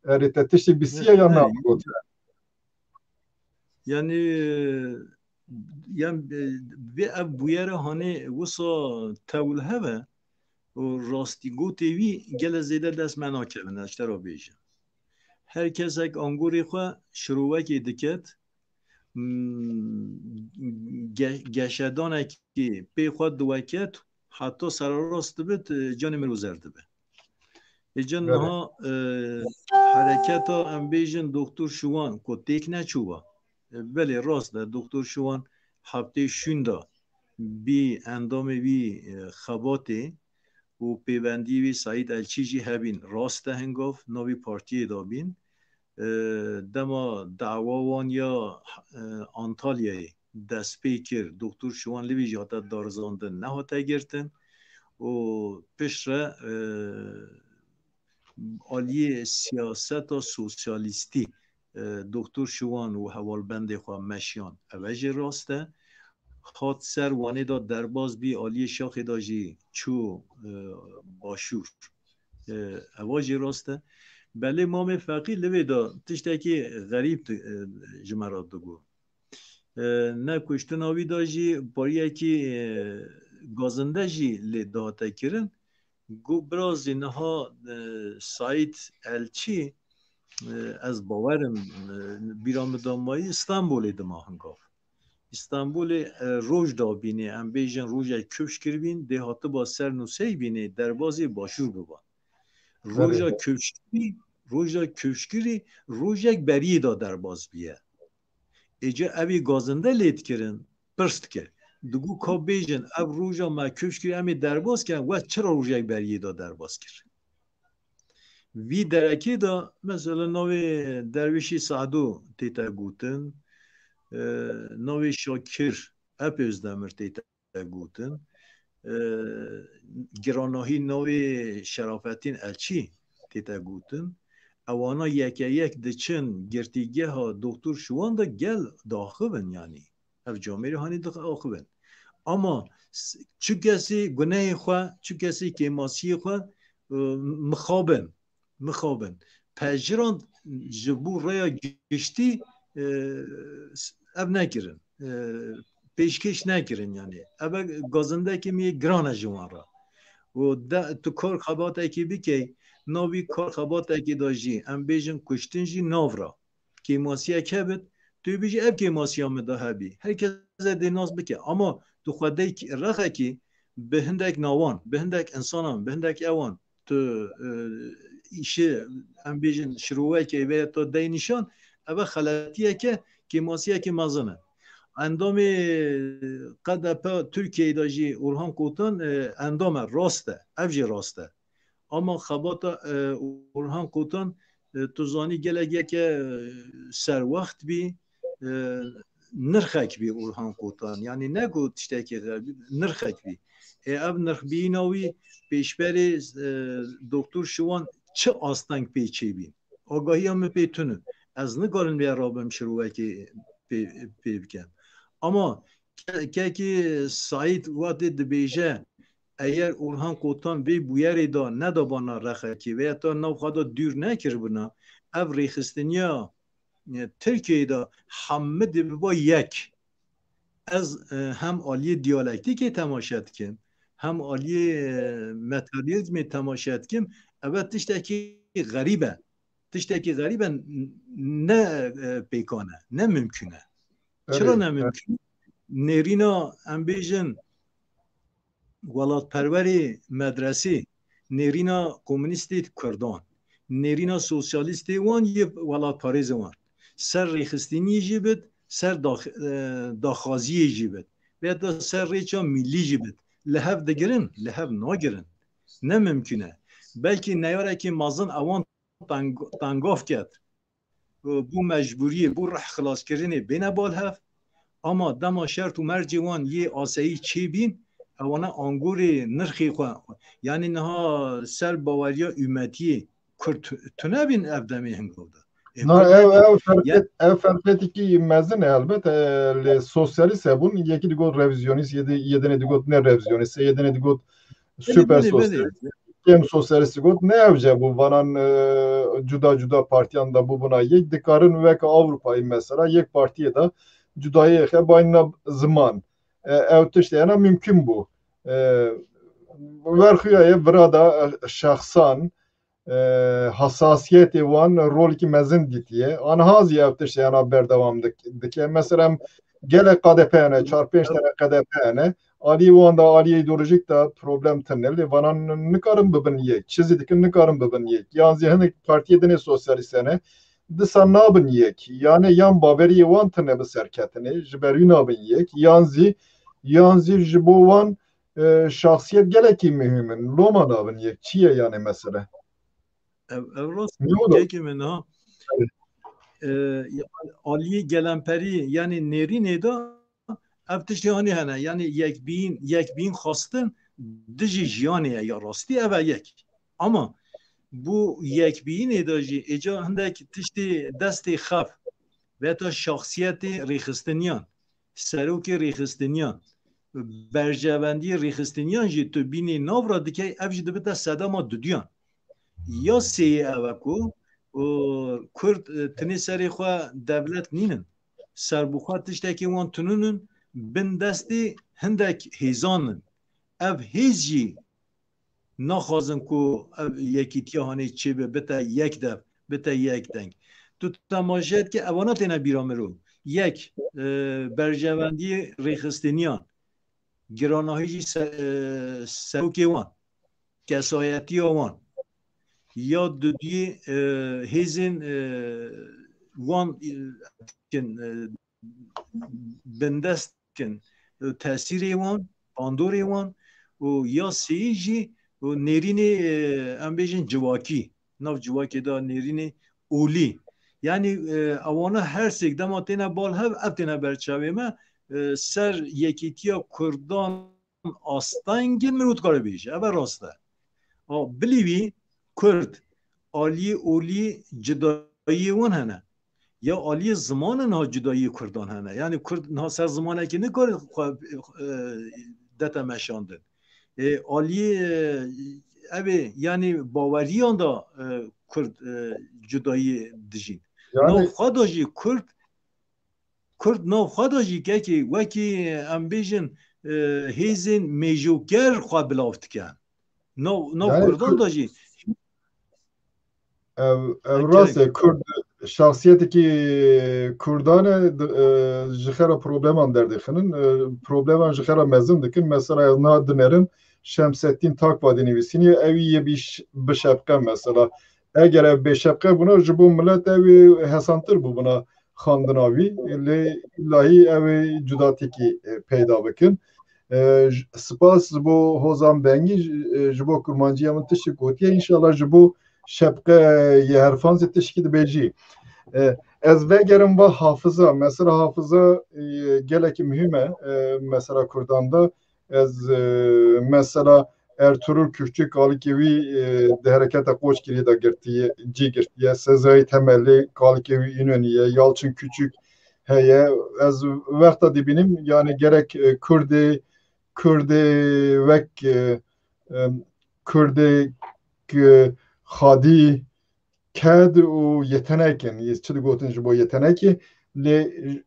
Erê, te tiştik bîstiye ya Erê, na got? Yani, yani, e, vê ev bûyere hanê wisa tewil heve û rastî gotê wî gele zêde dest me nakevin, ez ji te re bêjim. Her kesek angorê xwe şirovekê diket, mm, ge-, geşedanekî pê xwe diweket, heta sererast dibit, e, canê min û zer dibe. Ê can Evet. niha, e, hereketa em bêjin Doktor Şiwan ku têk neçûba. E, belê rast e, Doktor Şiwan heftê şûnda bî endamê wî, e, xebatê û pêvendiyê wî Saîd Elçî jî hebîn. Rast e hingav navî partiyê de bîn. E, dema dawa wan ya, e, Antalyayê dest pê kir, Doktor Şiwan li vî jî hate darizandin, nehate girtin û piştre, e, aliyê siyaseta sosyalîstî, e, Doktor Şiwan û hevalbendê xwe meşiyan. Ev jî rast e. Hat ser Wanê de derbas bî, aliyê şaxê de jî çû, e, başûr. E, eva jî rast e. Belê Mamê Feqî li vê de tiştekî xerîb di-, e, ji me re digot. E, ne kuştina wî de jî pariyekî, e, gazinde jî lê dihate kirin. Got, birazî niha, e, Saîd Elçî, e, ez bawerim, e, bîra min da mayî, Stenbolê dima hingav. Stenbolê, e, roj dabînê, em bêjin rojek kifş kiribîn, dê hatiba ser nûsey bînê derbazê başûr biban. Roja kifşkirî, roja kifşkirî rojek beriyê da derbaz biye. Êca evî gazinde lê dikirin, pirs dike. Digo ka bêjin, ev roja me kifş kir, em ê derbas kin, we çira rojek beriyê da derbas kir? Vî derekê de, mesela, navê Dervişî Sado tête gotin, e, navê Şakir Ep Özdemir tête gotin, e, giranahî navê Şerafettin Elçî tête gotin. Ewana yeke yek diçin girtîgeha Doktor Şiwan de gel daxivin, yanî. Ev camêrê hanî diaxivin. Ama s-, çi kesî gunehê xwe, çi kesî kêmasiyê xwe, e, mixabin, mixabin. Pejirand ji bo rêya giştî, e, s-, ev nekirin. E, pêşkêş nekirin, yanî. Ev e gazindekî min yê giran e ji wan re. Û de, tu kar xebatekî bikey, navî kar xebatekî de jî, em bêjin kuştin jî nav re. Kêmasiyek hebit, tu bêjî ev kêmasiya min de hebî. Her kes e dê nas bike. Ama tu xwe dey rexekî bi hindek nawan, bi hindek insanan, bi hindek ewan, tu, e, îşi, em bêjin, şirovekê veya tu dey nîşan, ev e xeletiyeke, kêmasiyeke mezin e. Endamê K D P Tirkiyeyê de jî Orhan Kotan, e, endam e, rast e. Ev jî rast e. Ama xebata, e, Orhan Kotan, e, tu zanî gelek yeke, e, serwext bî, e, nirxek bî Orhan Kotan. Yanî ne ku tiştekî xebî, nirxek bî. Ê ev nirxbîyîna wî pêşberê, e, Doktor Şiwan çi asteng pê çêbî? Agahiya min pê tune. Ez nikarim vê rabim şirovekê pê, pê bikim. Ama ke-, kekî Saîd watê dibêje, eger Orhan Kotan vê bûyerê de nedabana rexekê veya ta nav xwe de dûr nekiribina, ev rêxistiniya, e, Tirkiyeyê de hemû dê biba yek. Ez, e, hem aliyê diyalektîkê temaşe dikim, hem aliyê, e, materyalizmê temaşe dikim. Ev tiştekî xerîb e. Tiştekî xerîb e, n-, ne, e, pêkan e, ne mimkun e. Çira ne mimkun? Nêrîna, em bêjin, welatperwerê medresê, nêrîna komunîstê kurdan, nêrîna sosyalîstê wan yê welatparêzê wan. Ser rêxistinî jî bit, ser dax-, e, daxwaziyê jî bit. Vêya da ser rêça millî jî bit. Li hev digirin, li hev nagirin. Ne mimkun e. Belkî neyarekî mezin ewan teng-, tengav ket. Bû mecbûriyê, bû rih xilaskirinê bêne bal hev. Ama dema şert û mercê wan yê aseyî çêbîn, ewana angorê nirxê xwe, yanî niha ser baweriya ûmetiyê Kurd tu-, tune bîn ev demê hingav de. Ê, Na, Kurd ev, ev ferqet, ev ferqetekî mezin e elbet. E, lê sosyalîst hebûn, yekî digot revîzyonîst, yê di-, yê dinê digot ne revîzyonîst, yê dinê digot Belê, super belê, belê. Sosyalîst. Kêm sosyalîst got, ne ew ce bû, vanan, e, cuda cuda partiyan da bûbûna yek, dikarin weke Ewropayê mesela, yek partiyê de cudayê xe bayna ziman. E, ew tişt hena mümkün bû. E, werxuya ye vira da, e, şexsan, e, hassasiyetê wan rolekî mezin dîtiye. Anha zî ev tişt hena berdewam dik-, dike. Mesela em gelek K D P hene, çar pênc tane K D P hene. Aliyê wan da, aliyê îdeolojîk da problem tune. Lê vana n-, nikarin bibin yek. Çi zî dikin nikarin bibin yek. Yan zî hinek partiyê dinê sosyalîst hene. Disa nabin yek. Yani yan baweriyê wan tune bi serketinê, ji ber wî nabin yek. Yan zî, yan zî ji bo wan, e, şahsiyet gelekî muhim in. Loma nabin yek. Çi ye yani mesele? Ev, ev rast Ne oldu? Kekê min ha. Evet. E, ya, aliyê gelemperî, yani nêrînê de ev tiştê hanî hene. Yani yekbîn, yekbîn xwestin dijî jiyanê ye ya rastî, ev e yek. Ama bu yekbînê de jî êca hindek tiştê destê xev ve ta şahsiyetê rêxistiniyan, serokê rêxistiniyan, berjewendiyê rêxistiniyan jî tu bînî nav re dikey, ev jî dibite sedema dudiyan. Ya sêyê ev e ku, û, Kurd, e, tinê serê xwe dewlet nînin. Serbixwe tiştekî wan tunûn in, bin destê hindek hêzan in. Ev hêz jî naxwazin ku ev yekîtiya hanê çêbe bite yek dev. bite yek deng. Tu temaşe dikî, evana têne bîra mirov. Yek, e, berjewendiyê rêxistiniyan, giranahî jî se-, e, serokê wan, kesayetiya wan. Ya dudiyê, e, hêzên, e, wan, e, kin, e, bindest kin, e, tesîrê wan, bandorê wan û ya sêyî jî û nêrînê, e, em bêjin civakî, nav civakê de nêrînê olî. Yanî, e, ewana her sêk dema têne bal hev, ev têne ber çavê me, e, ser yekîtiya Kurdan astengên mirov dikare bêje. Ev e rast e. A, bilî wî Kurd aliyê olî cudayiyê wan hene. Ya aliyê zimanan ha cudayiyê Kurdan hene. Yanî Kurd niha ser zimanekî nikare xwe, e, dete meşandin. E, aliyê, e, ev ê, yanî baweriyan da, e, Kurd, e, cudayiyê dijîn. Yanî nav xwe da jî Kurd, Kurd nav xwe da jî kekê wekî em bêjin, e, hêzên mêjoker xwe bilav dikin. Nav, nav Yanî Kurdan Kurd da jî Ev, ev Ev rast e. Kurd, şahsiyetekî Kurdan e, di-, e, ji xera probleman derdixinin. E, probleman ji xera mezin dikin. Mesela ez niha dinerim Şemseddin Takva dinivîsîniye, ew yê bîş-, bi şepqe mesela. Eger ev bê şepqe bûna, ji bo milet ew ê hesantir bûbûna xandina wî. Lê îllahî ew ê cudatekî, e, peyda bikin. E, j-, spas ji bo Hozan Bengî, j-, e, ji bo kurmanciya min tiştek gotiye. Înşallah ji bo şepqe yê herfan zî tiştekî dibêjî. E, ez vegerim va hafiza. Mesela hafiza, e, gelekî muhîm e, e, mesela Kurdan de. Ez, e, mesela Ertuğrul Kürkçü kalikê wî, e, di hereketa Qoçgirî de girtiye, cî girtiye. Sezai Temelî kalikê wî Înonî ye. Yalçın Küçük heye. Ez wexta dibînim, yani gerek, e, Kurdê, Kurdê wek, e, e, Kurdê k-, xadî, ked û yetenek in. Yê çi digotin ji bo yetenekê, lê, e,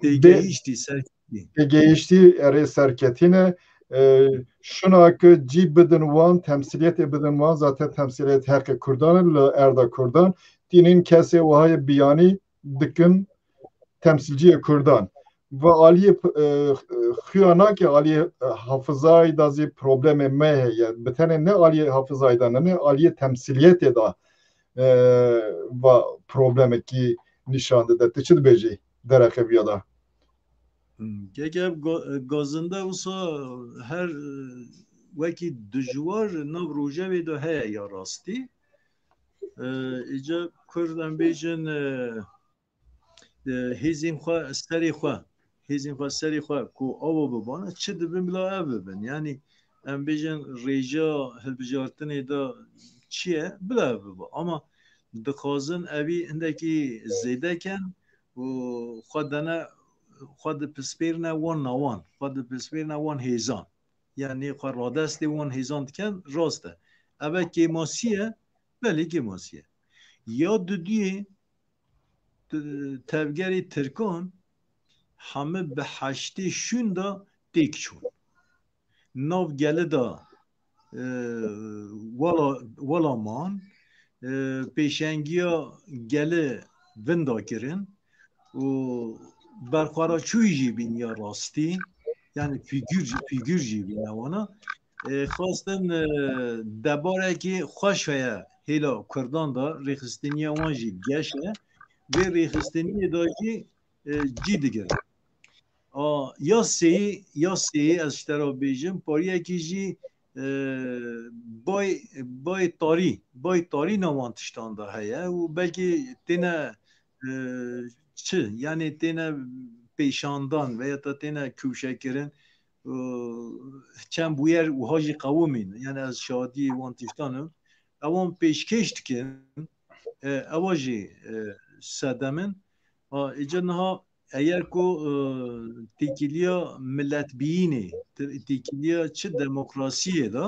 bê-, Têgehiştî, serketî. Têgehiştî erê serketî ne. E, şuna ku cî bidin wan, temsiliyetê bidin wan, zaten temsiliyet heqê Kurdan e, li erda Kurdan. Tînin kesê wahayê biyanî dikin temsilciyê Kurdan. Ve aliyê, e, xuya nake aliyê, e, hafizayê de zî problemê me heye. Bi tenê ne aliyê hafizayê de ne, ne aliyê temsiliyetê de, e, va problemekî nîşan dide. Tu çi dibêjî derheqê viya de? Hmm, keke ev ga-, gazinde wisa her, e, wekî dijwar nav rojevê de heye ya rastî. E, îca Kurd em bêjin, e, e, hêzên xwe serê xwe, hêzên xwe serê xwe ku ava bibana, çi dibin bila ev bibin. Yanî em bêjin rêja hilbijartinê de çi ye, bila ev bibe. Ama dixwazin evî hindekî zêde ken û xwe dene, xwe dipispêrine wan nawan, xwe dipispêrine wan hêzan. Yanî xwe radestê wan hêzan dikin, rast e. Ev e kêmasî ye, belê kêmasî ye. Ya dudiyê, t-, tevgerê Tirkan heme bi heştê şûn de têk çûn. Nav gele de, e, wela, wela man, e, pêşengiya gele vinda kirin û berxweraçûyî jî bîn ya rastî, yani fîgür, fîgür jî bîne wana. E, xwestin, e, debarekî xweş heye hêla Kurdan de, rêxistiniya wan jî geş e. Vê rêxistiniyê de jî, e, cî digirin. A, ya sêyî, ya sêyî ez ji te re bêjim, pariyekî jî, e, bay, bay tarî, bay tarî nav wan tiştan de heye û belkî têne, e, çi, yanî têne pêşandan veya ta têne kewşekirin, e, çend bûyer wiha jî qewimîn. Yanî ez şahidî wan tiştan im. Ewan pêşkêş dikin, e, ewa jî, e, sedem in. A, îca niha eger ku, e, têkiliya miletbiyînê, te-, têkiliya çi demokrasiyê de,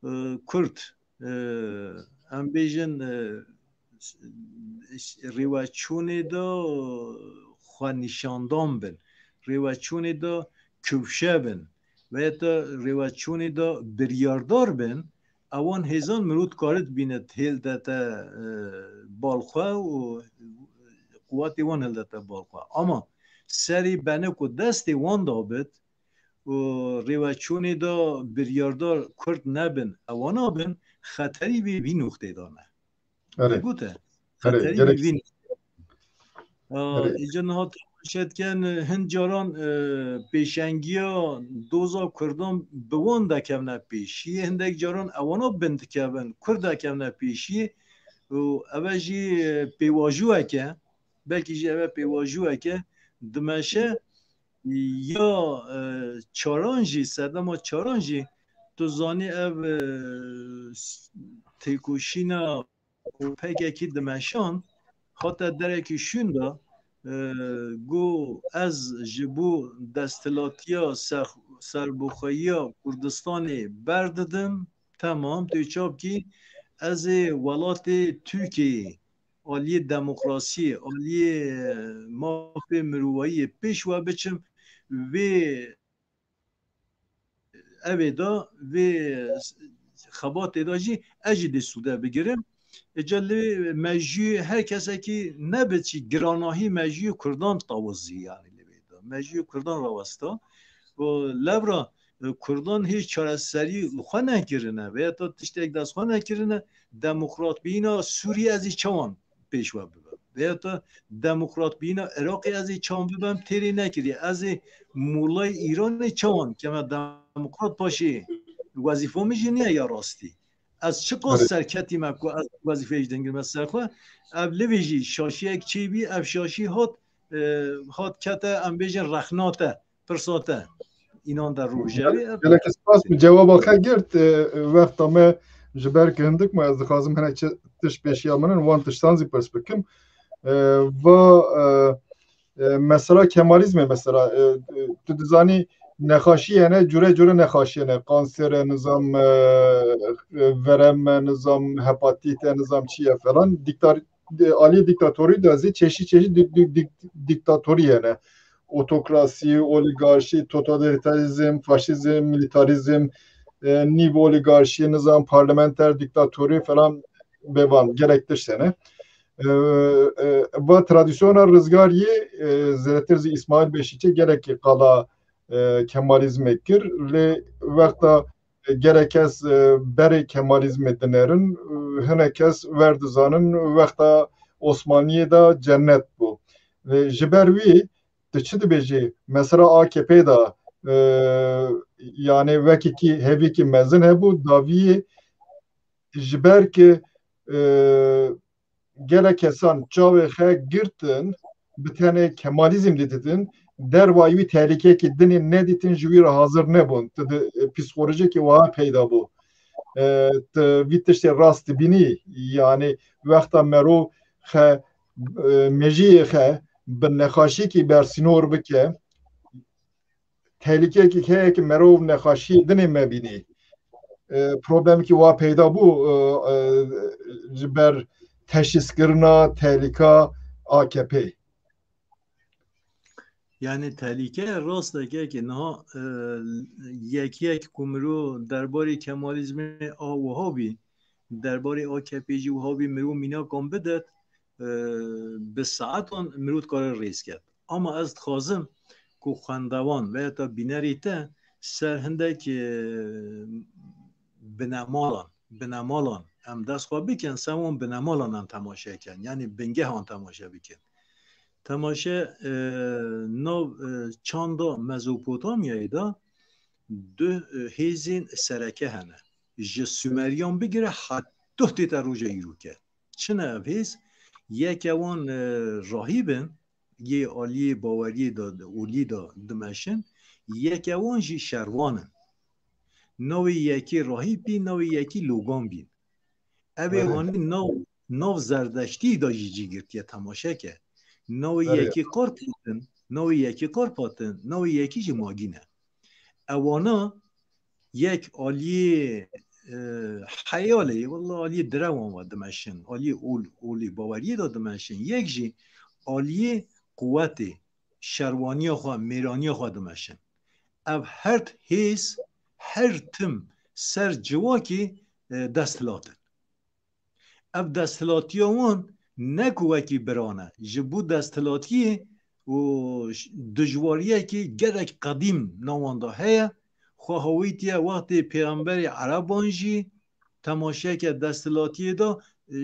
e, Kurd, e, em bêjin, e, rêveçûnê de xwenîşandan bin, rêveçûnê de kewşe bin, veya te rêveçûnê de biryardar bin, ewan hêzan mirût karit bîne hêldete, e, bal xwe û quwetê wan hildete bal xwe. Ama serî benik û destê wan dabit û rêweçûnê de biryardar Kurd nebin, ewana bin, xeterî vê vî noxtê de ne. Erê. Gote, Erê, xeterî gerek- vî. Aa, Erê. Îca niha temaşe dikin, hin caran, e, pêşengiya doza Kurdan bi wan dekevne pêşiyê, hindek caran ewana bin dikevin, Kurd dekevne pêşiyê û eve jî, e, pêvajoyek e, belkî jî eve pêvajoyek e, dimeşe ya, e, çaran jî, sedema çaran jî, tu zanî ev, e, s-, têkoşîna û P K K dimeşan hate derekî şûn de, e, got, ez ji bo desthilatiya ser-, serbixweyiya Kurdistanê berdidim, temam, tu çap kî, ez ê welatê Tirkiyeyê aliyê demokrasiyê, aliyê mafê mirovayiyê pêş we biçim, vê evê de, vê xebatê de jî ez jî dê sûde bigirim. Îca lê mejiyê her kesekî nebit jî giranahî mejiyê Kurdan tawizî, yanî lê vê de. Mejiyê Kurdan rawesta. Û lewra, e, Kurdan hêj çareserî li xwe nekirine. Veya ta tiştek dest xwe nekirine. Demokratbîna Sûriyê ez ê çawan pêş we bibim? Veya ta demokratbîna Iraqê ez ê çawan bibim? Têrê nekiriye. Ez ê molayê Îranê çawan keme demokrat paşê wezîfa min jî niye ya rastî. Ez çiqas Erê. serketîme ku ez wezîfeyê ji dengirme ser xwe. Ev livê jî şaşiyek çêbî, ev şaşî hat, e, hat kete, em bêjin rexna te, pirsa te. Înan de rojevê, ev Gelek spas bi cewaba xwe girt. E, wexta me ji ber ki hindik me, ez dixwazim hinek çi tişt pêşiya min in, wan tiştan zî pirs bikim. E, va, e, e, mesela Kemalizmê mesela, e, e, tu dizanî nexaşî hene, cure cure nexaşî hene. Kanser e, nizam, e, e, verem e, nizam, hepatit e, nizam çi ye falan. Diktar-, e, aliyê diktatorî de zî çeşî çeşî dik-, dik-, dik-, diktatorî hene. Otokrasî, oligarşî, totalitarizm, faşîzm, milîtarîzm, e, nîv oligarşî, nizam parlamenter diktatorî falan bevan gelek tişt hene. E, e, va tradisyona Rizgariyê, e, zêdetir zî Îsmaîl Beşîçê gelekî qala, e, Kemalizmê kir. Lê wexta, e, gelek kes, e, berê Kemalizmê dinerin, e, hinek kes werdizanin wexta Osmaniyê de cennet bû. Lê ji ber wî tu çi dibêjî? Mesela A K P de, e, yanî wekî hêvîkî mezin hebû, dawiyê ji ber ki, e, gelek kesan çavê xwe girtin, bi tenê Kemalizm dididin, dervayî wî tehlîkekî dinê nedîtin, ji wî re hazir nebûn. Tu di, e, psîkolojikî wiha peyda bû. E, tu vî tiştê rast dibînî, yanî wexta merov xe, e, mejiyê xe bi nexaşiyekî bersînor bike, tehlîkeyekî heye ki merov nexaşiyê dinê mebînî. E, problemekî wa peyda bû, e, e, ji ber teşhîskirina tehlîka A K P. Yani tehlîke rasteke ki niha, e, yek yek ku mirov derbarê Kemalizmê a wiha bî, derbarê A K P jî wiha bî mirov mînakan bidet, e, bi saetan mirov dikare rêz ket. Ama ez dixwazim ku xwendevan veya ta bînerê te ser hindek, e, binemalan, binemalan em dest xwe bikin, ser wan binemalan em temaşe kin, yanî bingehan temaşe bikin. Temaşe, e, nav, e, çanda Mezopotamyayê de du, e, hêzên sereke hene. Ji Sumeriyan bigire heta tête roja îroke. Çi ne ev hêz? Yeke wan, e, rahîb in, yê aliyê baweriyê de, olî de dimeşin, yeke wan jî şerwan in. Navê yekê rahîb bî, navê yekî logan bîn. Ev ê Erê. anî nav, nav Zerdeştî de jî cî girtiye, temaşe ke. Navê Erê. yekî Qarpat in, navê yekî Qarpat in, navê yekî jî Magîn e. Ewana yek aliyê, e, heyalê, walla aliyê direwan ve dimeşin, aliyê ol, olê baweriyê de dimeşin. Yek jî aliyê quwetê, şerwaniya xwe, mêraniya xwe dimeşin. Ev her hêz, her tim ser civakê e, desthilat in. Ev desthilatiya wan ne ku wekî biran e. Ji bo desthilatiyê û ş-, dijwariyekî gelek qedîm nav wan de heye. Xwe hawîtiye wextê pêxemberê Ereban jî temaşeyeke desthilatiyê de, e,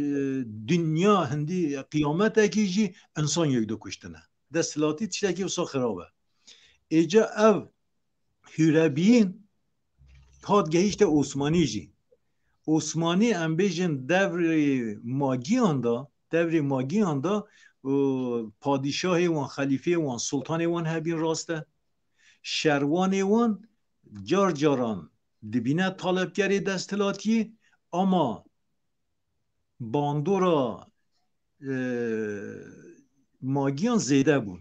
dinya hindî qiyametekî jî insan yek dikuştine. Desthilatî tiştekî wisa xirab e. Êca ev hûrebiyîn hat gehişte Osmanî jî. Osmanî, em bêjin, devrê magiyan de, devrê magiyan de, û padîşahê wan, xelîfeyê wan, sultanê wan hebîn rast e. Şerwanê wan car caran dibîne talebkerê desthilatiyê, ama bandora, e, magiyan zêde bûn.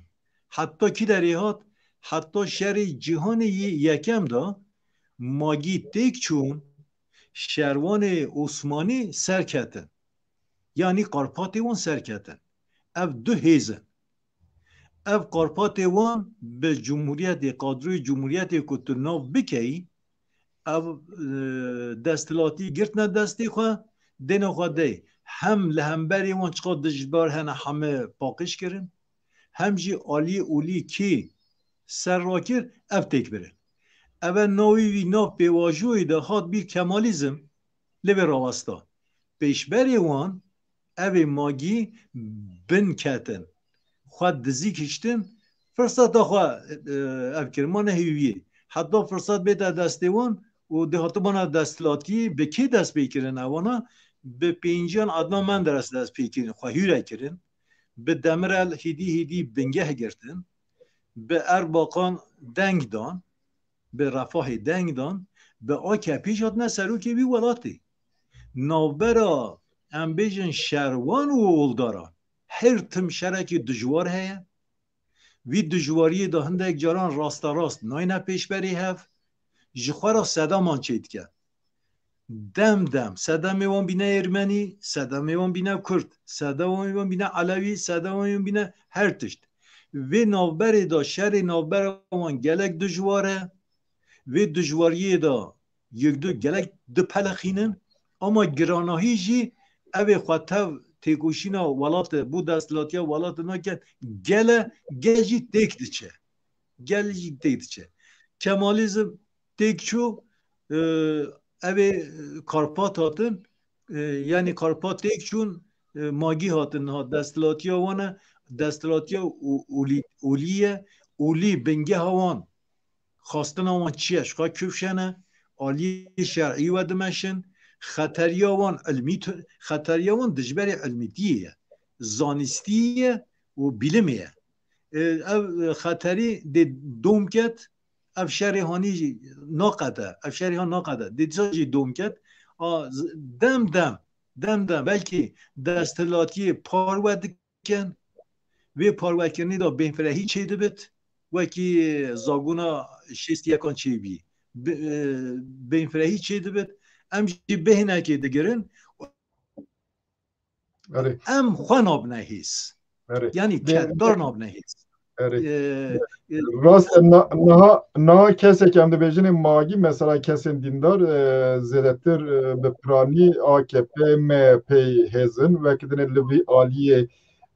Heta kî derê hat, heta şerê cîhanê yê yekem de magî têk çûn, şerwanê Osmanî serketin. Yanî Karpatê wan serketin. Ev du hêz in. Ev Karpatê wan bi cumhuriyetê, kadroyê cumhuriyetê ku tu nav bikeyî, ev, e, desthilatî girtine destê xwe, dêne xwe dey. Hem li hemberê wan çiqa dijber hene heme paqij kirin, hem jî aliyê olî kî ser rakir, ev têk birin. Ev e navê wî nav pêvajoyê de hat bîr Kemalîzm, lê vê rawesta. Pêşberê wan, evê magî bin ketin. Xwe dizî kiştin, firseta xwe, e, ev kirin, ma nehêwiyê. Heta firsat bête destê wan û di hatibana desthilatiyê bi kê dest pê kirin ewana? Bi pênciyan Adnan Menderes dest pê kirin, xwe hûre kirin. Bi Demirel hêdî hêdî bingeh girtin. Bi Erbakan deng dan. Bi Refahê deng dan. Bi A K P jî hatine serokê wî welatê. Navbera, em bêjin, şerwan û oldaran her tim şerekî dijwar heye. Vî dijwariyê de hindek caran rasterast nayne pêşberî hev. Ji xwe re sedaman çêdike. Dem dem sedemê wan bîne Ermenî, sedemê wan bîne Kurd, sedemê wan bîne Elewî, sedemê wan bîne her tişt. Vê navberê de şerê navbera wan gelek dijwar e. Vê dijwariyê de yek du gelek dipelexînin. Ama giranahî jî evê xwe tev têkoşîna welatê, bo desthilatiya welatê naket, gele, gel jî têk diçe. Gel jî têk diçe. Kemalîzm têk çû, e, evê Karpat hatin, e, yanî Karpat têk çûn, e, magî hatin niha. Desthilatiya wan e, desthilatiya û-, olî, olî ye, olî bingeha wan, xwestina wan çi ye? Ji xwe kifşene, aliyê şer'î we dimeşin, xeteriya wan ilmî tu-, xeteriya wan dijberê ilmîtiyê ye, zanistî ye û bîlimê ye. E, ev, e, xeterî dê dom ket, ev şerê hanî jî naqede, ev şerê han naqede. Dê dîsa jî dom ket. A, z-, dem dem, dem dem, belkî desthilatiyê parwe dikin, vê parwekirinê de bêhnfirehî çêdibit, wekî zagona şêst yekan çêbî. Bi-, e, bêhnfirehî çêdibit. Em jî bêhnekê digirin. Erê. Em xwe nabine hêz. Erê. Yanî Dê- çekdar nabine hêz. Erê. Ee, e, Rast e, na- niha, niha kesek em dibêjinê magî, mesela kesên dîndar, e, zêdetir, e, bi piranî A K P, M H P hêzin, wekî dinê li vî aliyê,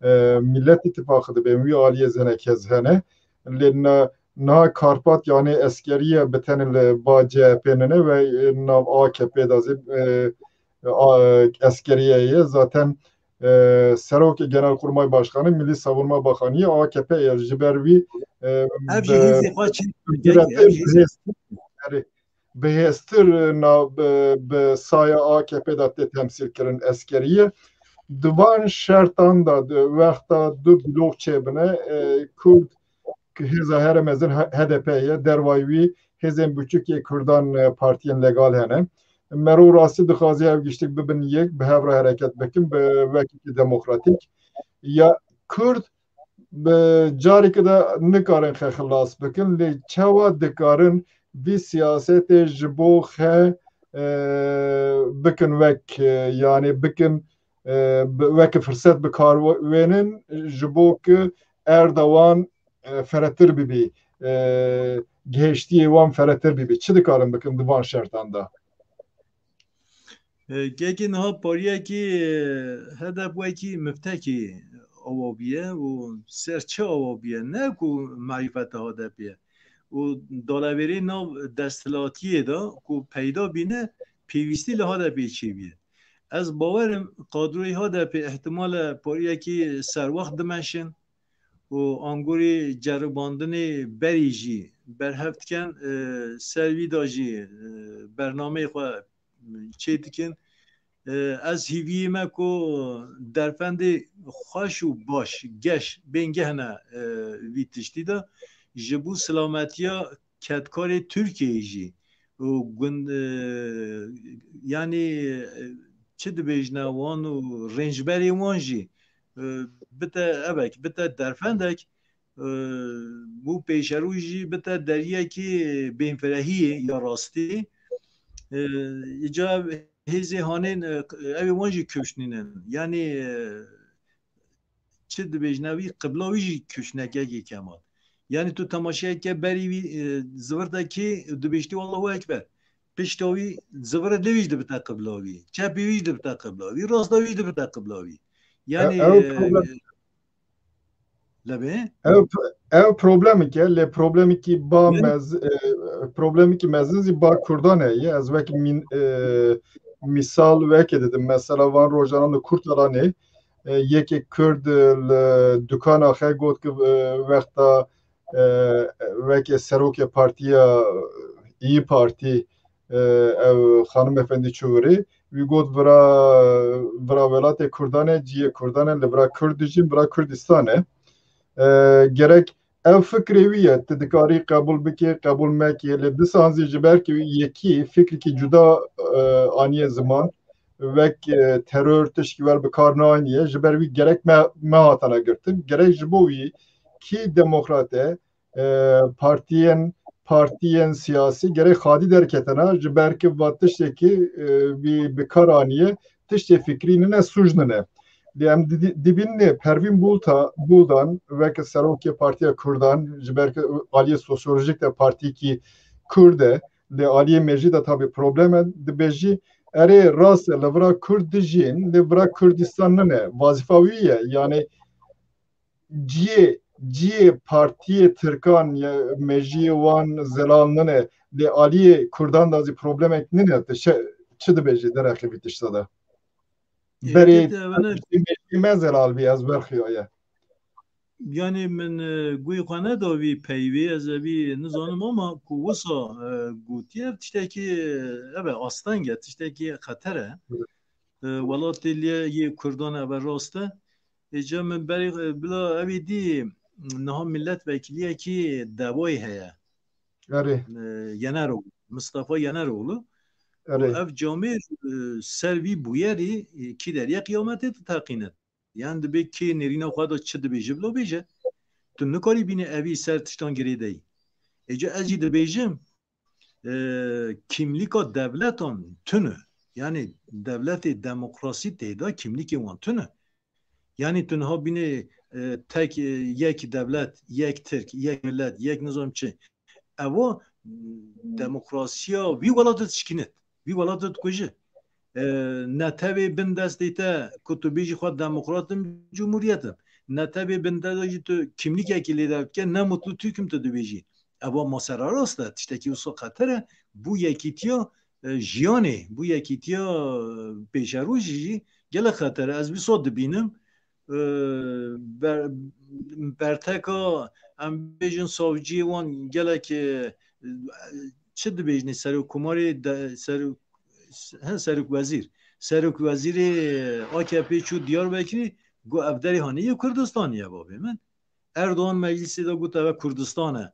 e, Millet Îttifaqi dibên, wî aliyê zenek hêz hene. Lê na- niha Karpat, yanî eskeriye bi tenê li ba C H P nine ve, e, nav A K P da zî, e, a, eskeriye ye. Zaten, e, Serokê Genelkurmay Başkanı, Milli Savunma Bakanı A K P ye. Ji ber wî, e, Ev jî bi hêzê xwe çi zêdetir, ev jî bihêz-, erê, bihêztir na-, bi, bi saya A K P de tê temsîl kirin eskeriye. Di van şertan de, di wexta du blok çêbine, e, Kurd ki hêza here mezin H-, H D P ye, dervayî wî hêzên biçûk yê Kurdan, e, partiyên legal hene. Mero rastî dixwaze ev giştik bibin yek, bi hev re hereket bikin, bi wekî demokratîk. Ya Kurd bi careke de nikarin xwe xilas bikin, lê çawa dikarin vî siyasetê ji bo xe, e, bikin wek, e, yanî bikin, e, bi, wek firset bi kar we-, wênin, ji bo ki erda wan, e, feretir bibî, e, gihêştiyê wan feretir bibî. Çi dikarin bikin di van şertan de? E, kekê niha pariyekî, e, H D P wekî miftekî awa bûye û ser çi awa bûye? Ne ku marîfeta H D P'ê ye. Û dalevêrê nav desthilatiyê de ku peyda bîne, pêwîstî li H D P'ê çêbûye. Ez bawer im kadroyê H D P'ê ihtimal e pariyekî serwext dimeşin û angorê ceribandinê berê jî berhev dikin, e, ser wî de jî, e, bernameyê xwe çê dikin. E, ez hîviyê me ku derfendê xweş û baş, geş, bên gehne, e, vî tiştî de ji bo silametiya kedkarê Tirkiyeyê jî û gund, e, yanî, e, çi dibêjne wan û rêncberê wan jî, e, bite evek, bite derfendek, e, bû pêşerû jî bite deriyekî bênfirehiyê ya rastî. E, îca hêzê hanên, e, ew ê wan jî kuşnînin. Yanî, e, çi dibêjne wî, qibla wî jî kuşnekekê kemal. Yanî tu temaşeyeke berî wî, e, zivirtekî dibêjtî Allahu Ekber. Pişta wî ziviret lê wî jî dibite qibla wî. Çepê wî jî dibite qibla wî. Rasta wî jî dibite qibla wî. Yanî, ew e, problem. Lebê? Ew, ew problemek e, lê problemekî ba Ne? mez-, e, problemekî mezin zî ba Kurdan heye. Ez wek mîn-, e, mîsal weke didim. Mesela van rojanan li Kurtalanê, e, yekê Kurd, e, li dukana xwe got ki, e, wexta, e, weke serokê partiya, e, İYİ Partî, e, ew xanim efendî çû virê, wî got vira, vira welatê Kurdan e, ciyê Kurdan e, li vira Kurd dijîn, vira Kurdistan e. E, gerek ev fikrê wî ye, tu dikarî qebûl bikî, qebûl mekî, lê disan zî ji ber ku yekî fikrekî cuda, e, aniye ziman, wek, e, teror tişkî wer bi kar nayniye, ji ber wî gerek me, me hatana girtin. Gerek ji bo wî kî demokrat e, e, partiyên, partiyên siyasî gerek xadî derketena, ji ber ki va tiştekî, e, wî bi kar aniye, tiştê fikrî nine, sûc nine. Lê em di-, dibînê Pervîn Bulta-, Buldan weke serokê Partiya Kurdan, ji ber ki aliyê sosyolojîk de partiyekî Kurd e, lê aliyê mejî de tabî problem e, dibêjî, erê rast e, li vira Kurd dijîn, lê vira Kurdistan nine. Wazîfa wî ye. Yanî ciyê, ciyê partiyê Tirkan ya mejiyê wan zelal nine, lê aliyê Kurdan de zî problemek nine, tu şe-, çi dibêjî derheqê vî tişta de? Ê, Berê kete evene mejiyê me zelal bî, ez berxiyaye. Yanî min, e, guy xwe neda vî peyvê, ez evî nizanim ama ku wisa, e, gotiye, ev tiştekî, e, ev e, asteng e, tiştekî xeter e. Evet. E, welatê lê yê Kurdan ev e rast e. Êca min berê, e, bila evî dî niha milletvekiliyekî DEVAyê heye. Erê. E, Yeneroğlu, Mustafa Yeneroğlu. Û Erê. ev camêr, e, ser vî bûyerî, e, kî deriyê qiyametê diteqînin. Yan dibê kê nêrîna xwe de çi dibêje, bila bêje. Tu nikarî bînî evî ser tiştan girêdeyî. Êca ez jî dibêjim, e, kimlîka devletan tune. Yanî devletê demokrasî tê de kimlîkê wan tune. Yanî tu niha bînê, e, tek, e, yek devlet, yek Tirk, yek millet, yek nizam çi. Ewa, mm, demokrasiya vî welatê dişkînit, vî welatê dikujî. E, ne tevê bin destê te ku tu bêjî xwe demokrat im, cumhuriyet im. Ne tevê bin destê jî tu kimlîkekî lê derdike, ne mutlu Türk im tu dibêjî. Ewa masera rast e, tiştekî wisa xeter e. Bû yekîtiya, e, jiyanê, bû yekîtiya, e, pêşerojê jî gelek xeter e. Ez wisa dibînim. E, ber-, berteka, em bêjin savciyê wan gelek, e, çi dibêjinê, serokkomarê de, serok, he, serokwezîr. Serokwezîrê A K P çû Diyarbekirî, got ev derê hanê yê Kurdistanê ye, bavê min. Erdogan meclisê de got ev e Kurdistan e.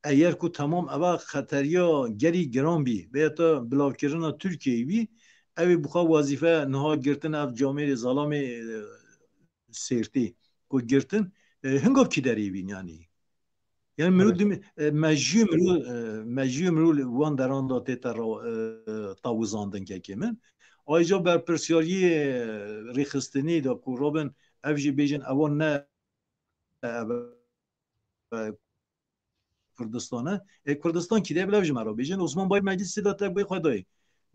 Eger ku temam eva xeteriya gerî giran bî, veya ta bilavkirina Tirkiyeyê bî, ew ê bi xwe wezîfe niha girtin ev camêrê zalamê, e, sêrtî ku girtin, e, hingav kî derê bîn yanî. Yani miro Evet. dim-, e, mejiyê miro, e, mejiyê miro li wan deran de tête ra-, e, tawizandin kekê min. Ayrıca berpirsiyariyê, e, rêxistinî de ku rabin ev jî bêjin ewan ne, e, e, Kurdistan e. E, Kurdistan kî de bila ji me re bêjin. Osman Bay Meclisê de te bê xwe dayê.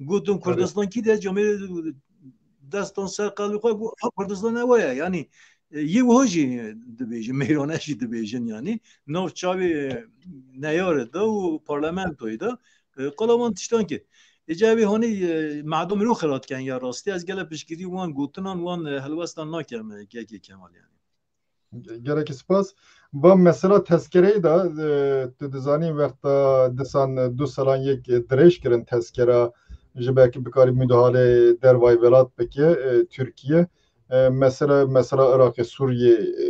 Gotin Kurdistankî de camêrê destan ser qelbê xwe got, ha, Kurdistan ew e. Yanî, e, yê wiha jî dibêjin, mêrane jî dibêjin, yanî nav çavê neyarê de û parlamentoyê de, e, qala wan tiştan kir. Êca evê hanî, e, mehda mirov xira dikin ya rastî. Ez gelek piştgirî wan gotinan, wan, e, helwestan nakem, e, Kekê Kemal yanî. Gelekî spas. Va mesela tezkereyê de, e, tu dizanî wexta disan du salan yek dirêj kirin tezkera ji belkî bikarî müdahale dervayî welat bike, e, Tirkiye. E, mesela, mesela Iraqê, Sûriye, e,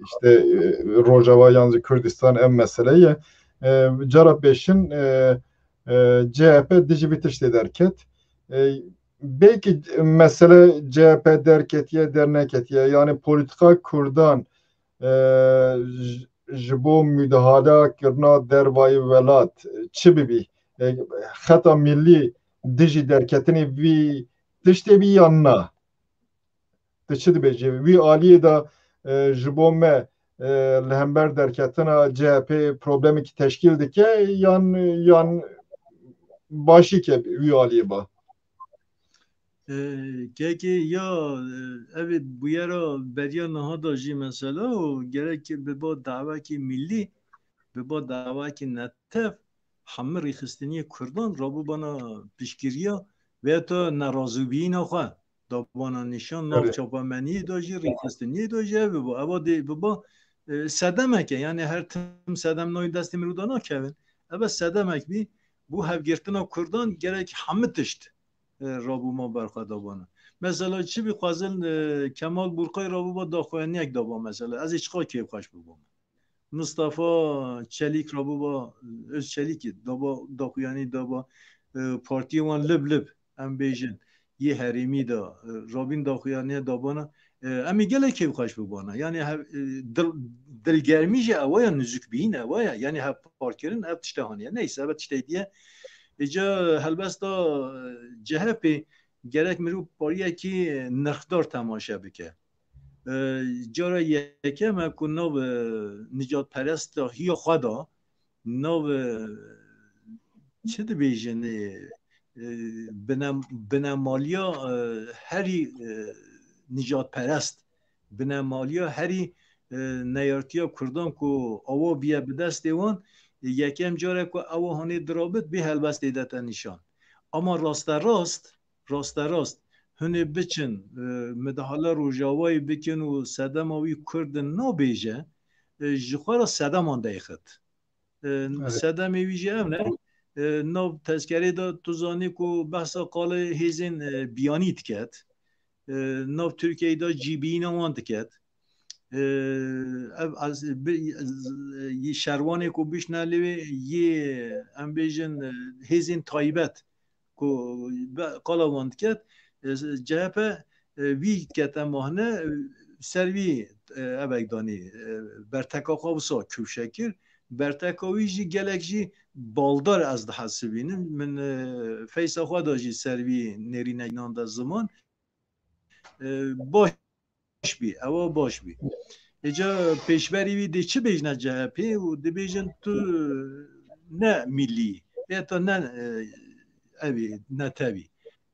işte, e, Rojava yan zî Kurdistan ev mesele ye. E, cara pêşin, e, e, C H P dijî vî tiştê derket. E, belkî mesele C H P derketiye, derneketiye. Yani politika Kurdan, e, j-, ji bo müdahale kirina dervayî welat, e, çi bibî? E, xeta millî dijî derketinê vî tiştê bî yan na? Tu çi dibêjî? Wî aliyê de, e, ji bo me, e, li hember derketina C H P problemekî teşkîl dike yan, yan başî ke wî aliyê ba? E, Kekê ya, e, ev ê bûyera beriya niha de jî mesela û gerek biba dawekî millî, biba dawekî netev, hemî rêxistiniyê Kurdan rabûbana piştgiriya vê heta nerazîbûyîna xwe dabana nîşan, nav Erê. çapemeniyê de jî, rêxistiniyê de jî ev biba. Eva dê biba, e, sedemek e. Yani her tim sedem nayê destê mirov de nakevin. Eve sedemek bî, bo hevgirtina Kurdan gerek hemî tişt, e, rabûma berxwe dabana. Mesela çi bî xwezin, e, Kemal Burqay rabûba daxuyaniyek daba mesela. Ez ê çiqa kêfxweş bibûm. Mustafa Çelîk rabûba, Özçelîkî daba, daxuyanî daba, e, partiyê wan Lib Lib, em bêjin, yê herêmî de, e, rabîn daxuyaniye dabana, e, em ê gelek kêfxweş bibana. Yani hev-, e, dil-, dilgermî jî ewa ya, nizûkbîn ewa ya. Yani hevparkirin ev tişte haniye. Neyse, ev tiştê diye. Îca helbesta, e, C H P gerek mirov pariyekî nirxdar temaşe bike. E, cara yekem e ku nav, e, nicatperesta hiya xwe de, nav, e, çi dibêjin, e, e, bine-, binemaliya, e, herî, e, nicatperest, binemaliya herî, e, neyartiya Kurdan ku awa biye bi destê wan, e, yekem care ku ewa hanê dirabit bê helbestê dete nîşan. Ama rasterast, rasterast, hûn ê biçin, e, midahale Rojavayê bikin û sedema wî Kurd in nabêje, e, ji xwe re sedeman deyxit. E, Evet. Sedemê wî jî ev ne. E, nav tezkerê de tu zanî ku behsa qalê hêzên, e, biyanî diket. E, nav Tirkiyeyê de cîbîyîna wan diket. E, ev ez, bi, şerwanê ku bişne lê wê yê, em bêjin, e, hêzên taybet ku be-, qala wan diket, e, C H P, e, wî kete mahne, e, ser wî, e, evek danî, e, berteka xwe wisa kewşe kir. Berteka wî jî gelek jî baldar ez dihesibînim. Min, e, feysa xwe de jî ser wî nêrînek nan de ziman. E, baş bî, ewa baş bî. Êca pêşberî wî dê çi bêjne C H P û dibêjin tu ne millî, ya tu ne, e, evî, ne tevî.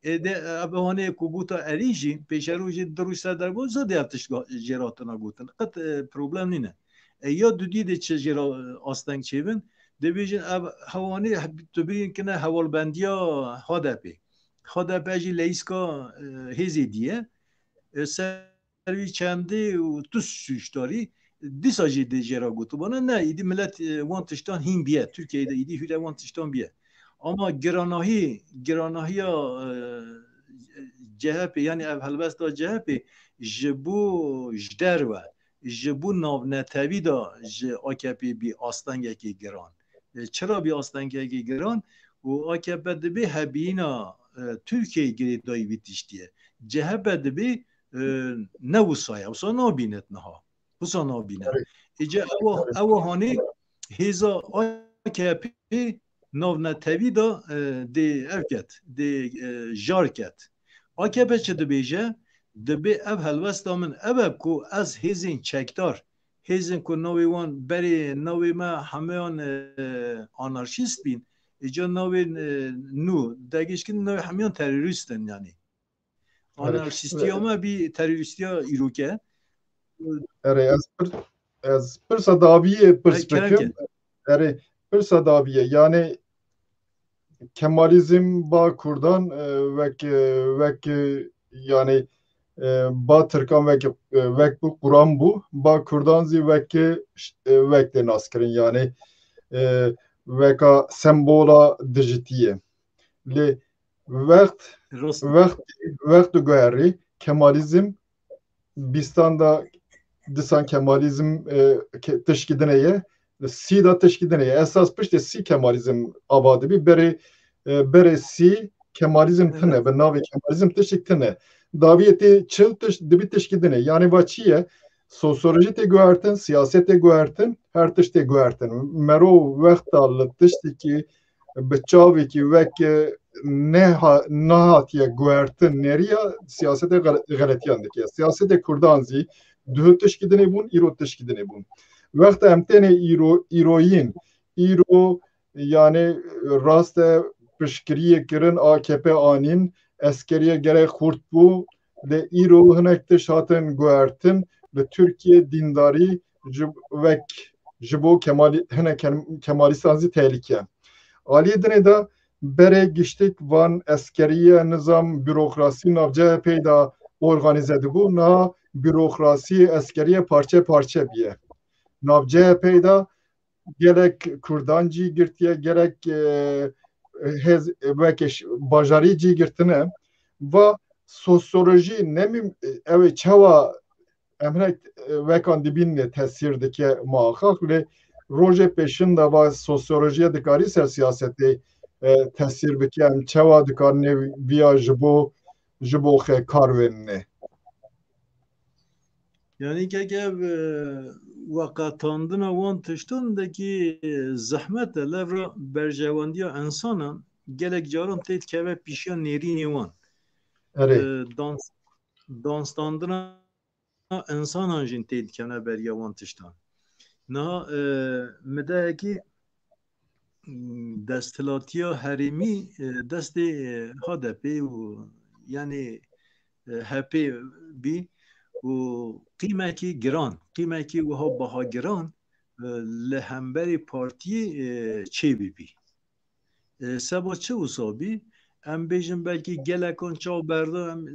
Ê de, e, ev hanê ku gota erî jî, pêşerû jî du roj ser dervan zêde ev tişt ga-, jê re hatina gotin. Qet, e, problem nîne. E, ya dudî de çi jê re, e, asteng çêbin, dibêjin ev hewanê he-, tu birîn kine hevalbendiya H D P. H D P jî leyîska, e, hêzê diye. E, ser wî çendê û tu sûcdarî dîsa jî dê jê re gotibana. Ne, îdî milet, e, wan tiştan hîn biye. Tirkiyeyê de îdî hûre wan tiştan biye. Ama giranahî, giranahiya, e, C H P, yani ev helbesta C H P ji bo ji derve, ji bo navnetewî de ji A K P bî astengekî giran. E, çira bî astengekî giran? Û A K P dibê hebîna, e, Tirkiyeyê girêdayî vî tiştî ye. C H P dibê, e, ne wisa ye. Wisa nabînet niha. Wisa nabîne. Êca ewa, ewa hanê hêza A K P navnetewî de, e, dê ev ket, dê, e, jar ket. A K P çi dibêje? Dibê ev helwesta min ev e ku ez hêzên çekdar, hêzên ku navê wan berê navê me hemeyan, e, anarşîst bîn, Îca navê, e, nû, degişkin navê hemiyan terorîst in yanî. Erê. Anarşîstiya me bî terorîstiya îroke. Erê, ez pir-, ez pirsa daviyê pirs Ay, kerem bikim. Ke. Erê, pirsa daviye. Yani Kemalizm ba Kurdan, e, wek, e, wek, e, yani, e, ba Tirkan wek, e, wek bû, Quran bû, ba Kurdan zî wek, e, ş-, e, wek tê naskirin. Yani, e, weka sembola dijitiye. Lê wext, Rast. Wext, wext diguherî Kemalizm bîstan da disan Kemalizm, e, ke-, tişkî dinê ye. Sî da tişkî dinê ye. Esas piştê sî Kemalizm ava dibî. Berê, e, berê sî Kemalizm tine. Evet. Bi navê Kemalizm tiştik tine. Daviyê tê çil tiş-, dibî tişkî dinê. Yani va çi ye? Sosyoloji tê guhertin, siyaset tê guhertin, her tişt tê guhertin. Mero wexta li tiştekî bi çavekî wek, e, neha-, nehatiye guhertin nêriya siyasetê xel-, xeletiyan dike. Siyasetê Kurdan zî duhû tişkî dinê bûn, îro tişkî dinê bûn. Wexta em tênê îro-, îroyîn, îro yani rast e piştgiriyê kirin A K P anîn, eskeriye gerek xurt bû, lê îro hinek tişt hatin guhertin, li Tirkiye dîndarî ji wek ji bo Kemalî-, hinek Kem-, Kemalîstan zî tehlike. Aliyê dinê de berê giştik van eskeriye, nizam, bürokrasî nav C H P'yê de organîze dibû, niha bürokrasî, eskeriye parçe parçe biye. Nav C H P'yê de gelek Kurdan cî girtiye, gelek, e, hêz, weke ş-, bajarî cî girtine. Va sosyolojî ne mim-, ew ê çawa em hinek, e, wekan dibînê tesîr dike muhakkak, lê rojê pêşin de va sosyolojiya dikarî ser siyasetê, e, tesîr bike, em çawa dikarine viya ji bo, ji bo xwe kar wênine. Yani keke ev, e, veqetandina wan tiştan dekî, e, zehmet e, levra berjewendiya insana gelek caran tê dikeve pîşiya nêrînê wan. Erê. E, dans-, danstandina insanan jî tê dikevne beriya wan tiştan. Niha, e, midehekî, m, desthilatiya herêmî, e, destê, e, H D P û, yani, e, H P bî û qîmekî giran, qîmekî wiha baha giran, e, li hemberî partiyê, e, çêbibî. E, seba çi wisa bî? Em bêjin belkî gelekan çav berdan, em, e,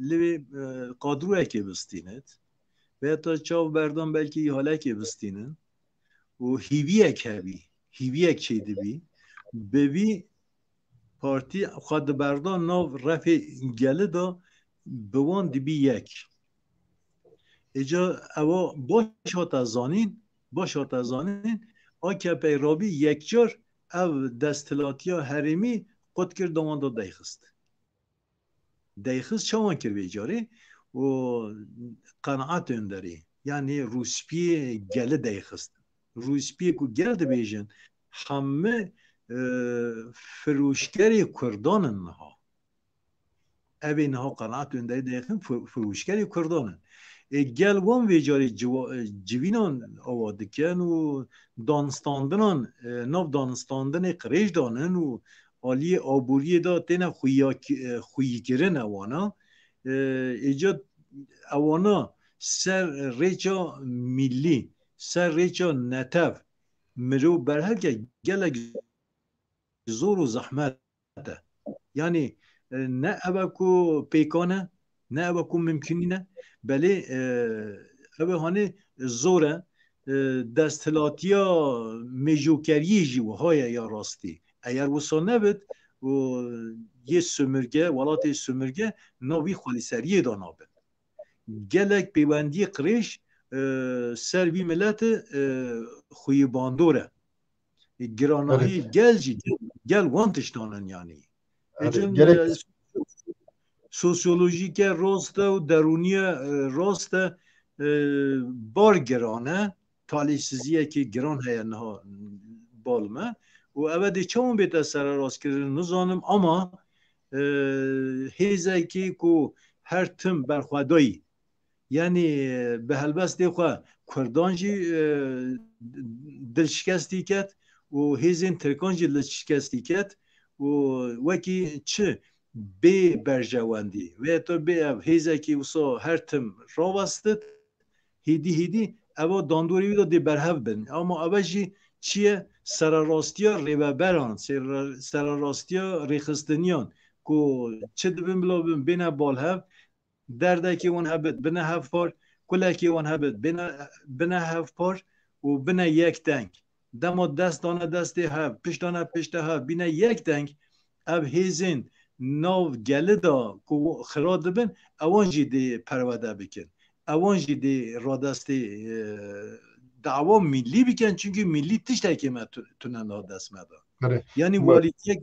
li wê, e, kadroyekê bistînit. Veya ta çav berdan belkî îhalekê bistînin. Û hîviyek hebî, hîviyek çêdibî. Bi vî partî xwe diberdan nav refê geli de bi wan dibî yek. Îca ewa baş hate zanîn, baş hate zanîn, A K P rabî yekcar ev desthilatiya herêmî qut kir, da wan da deyxist. Deyxist çawan kir vê carê? Û Qenaet Önderî, yanî rûspiyê geli deyxist. Rûspiyê ku gel dibêjin, hemî, e, firûşkerê Kurdan in niha. Ev ê niha Qenaet Önderî deyxin, fi-, firûşkerê Kurdan in. Ê gel wan vê carê ciwa-, e, civînan awa dikin û danstandinan, e, nav danstandinê qirêj danin û aliyê aboriyê de têne xuya-, e, xuyîkirin ewana. E, êca ewana ser rêça millî, ser rêça netev, mirov berhevke gelek zor û zehmet e. Yanî, e, ne ev e ku pêkan e, ne ev e ku mimkûnî ne, belê, e, ev ê hanê zor e, e, desthilatiya mêjokeriyê jî wiha ye ya rastî. Eger wisa nebit û yê sömürge, welatê sömürge nav vî xwelîseriyê de nabin. Gelek pêwendiyê qirêj, e, ser vî milete, e, xweyî bandor e. Giranahî Evet. gel jî, gel, gel wan tiştan in yanî. Evet, Ecin, gerek e, sosyolojîke rast e û derûniye, e, rast e, e, bar giran e. Talihsiziyekî giran heye niha bal me. Û ev dê çawan bête sererastkirin nizanim ama, e, hêzekî ku her tim berxwedayî, yanî, e, bi helbestê xwe Kurdan jî, e, dilşikestî ket û hêzên Tirkan jî li şikestî ket û wekî çi bê berjewendî vê to bê ev hêzekî wisa her tim rawestit, hêdî hêdî eva dandorê wî de dê berhev bin. Ama eve jî çi ye? Sererastiya rêveberan, sere-, sererastiya rêxistiniyan ku çi dibin bila bin bêne balhev, derdekê wan hebit bine hevpar, kulekê wan hebit bine, bine hevpar û bine yek deng. Dema dest dane destê hev, pişt dane pişte hev, bîne yek deng, ev hêzên nav geli de ku xira dibin, ewan jî dê perwede bikin. Ewan jî dê radestê, e, dawa millî bikin, çunkî millî tiştekê me tu-, tune nav dest me de. Erê. Yanî Ma- walîtiyek,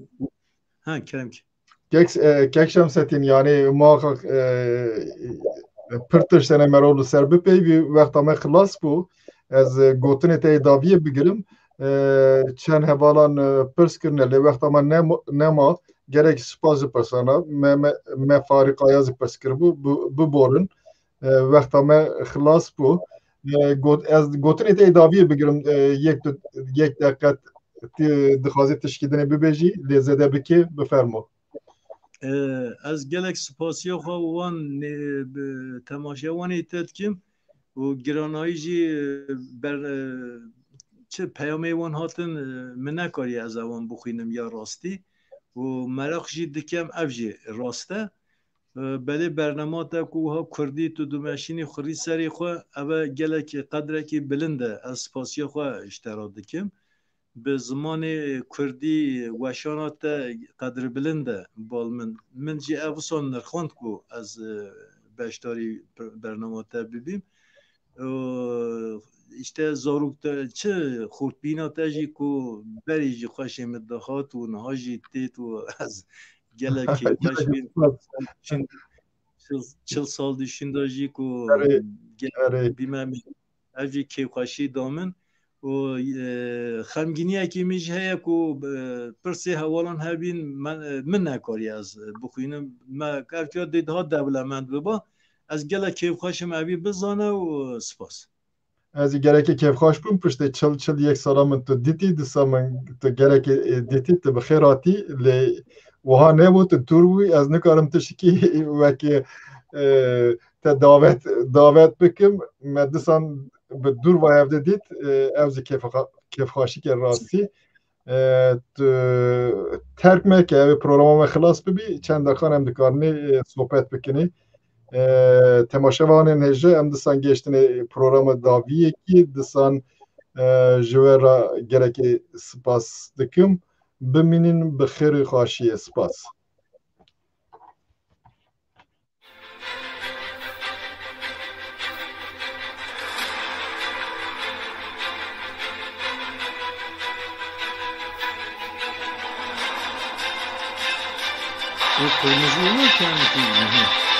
ha, kerem ki. Kek, e, Kek Şemsettin, yani muhakkak, e, pir tiştene merov li ser bipeyvî, wexta me xilas bû. Ez, e, gotinê te yê daviyê bigirim. E, çend hevalan, e, pirs kirine, lê wexta me nema, nema, gerek spas ji pirsana, me, me, me farîqaya zî pirs kiribû, bi-, biborin. E, wexta me xilas bû. E, got-, ez gotinê te yê daviyê bigirim, e, yek, yek deqet tu dixwazî tişkî dinê bibêjî, lê zêde bikê, bifermo. E, ez gelek spasiya xwe wan nê-, bi temaşevanê te dikim û giranayî jî, e, ber-, e, çi peyamê wan hatin, e, min nekariye ez ewan bixwînim ya rastî û meraq jî dikem ev jî rast e. E, belê bernama te ku wiha kurdî tu dimeşînî xurî serê xwe, eve gelekî qedrekî bilind e. Ez spasiya xwe ji te re dikim. Bi zimanê kurdî weşana te qedrbilind e, bal min. Min jî ev wisa nirxand ku ez, e, beşdarî per-, bernama te bibîm. Û îşte zarok te, çi xurtbîna te jî ku berî jî xweşê min dihat û niha jî têt û ez gelekî xweş bîm. Çil, çil sal dişinda jî ku Erê, gel-, erê. Bîme min, ev jî kêfxweşî da min. Û, e, xemgîniyekî min jî heye ku, e, pirsê hevalan hebîn, min, e, min nekariye ez, e, bixwînim. Me, ev ka dê daha dewlemend biba. Ez gelek kêfxweş im evî bizane û spas. Ez ê gelekî kêfxweş bûm, piştê çil, çil yek sala min tu dîtî, disa min tu gelekî, e, dîtî, tu bi xêr hatî, lê wiha nebû, tu dûr bûyî, ez nikarim tiştekî wekî, e, te davet, davet bikim. Me disan bi dûr ve evde dît, e, ev zî kêfxa-, kêfxweşîke rastî. E, tu terk me ke ev ê programa me xilas bibî, çend deqan em dikarinê, e, sohbet bikinê. E, temaşevanên hêje, em disan gêştinê programa dawiyekî, disan, e, ji we re gelekî spas dikim. Bimînin bi xêr û xweşiyê. Spas. Bu kırmızı mı, kendisi? Hı hı.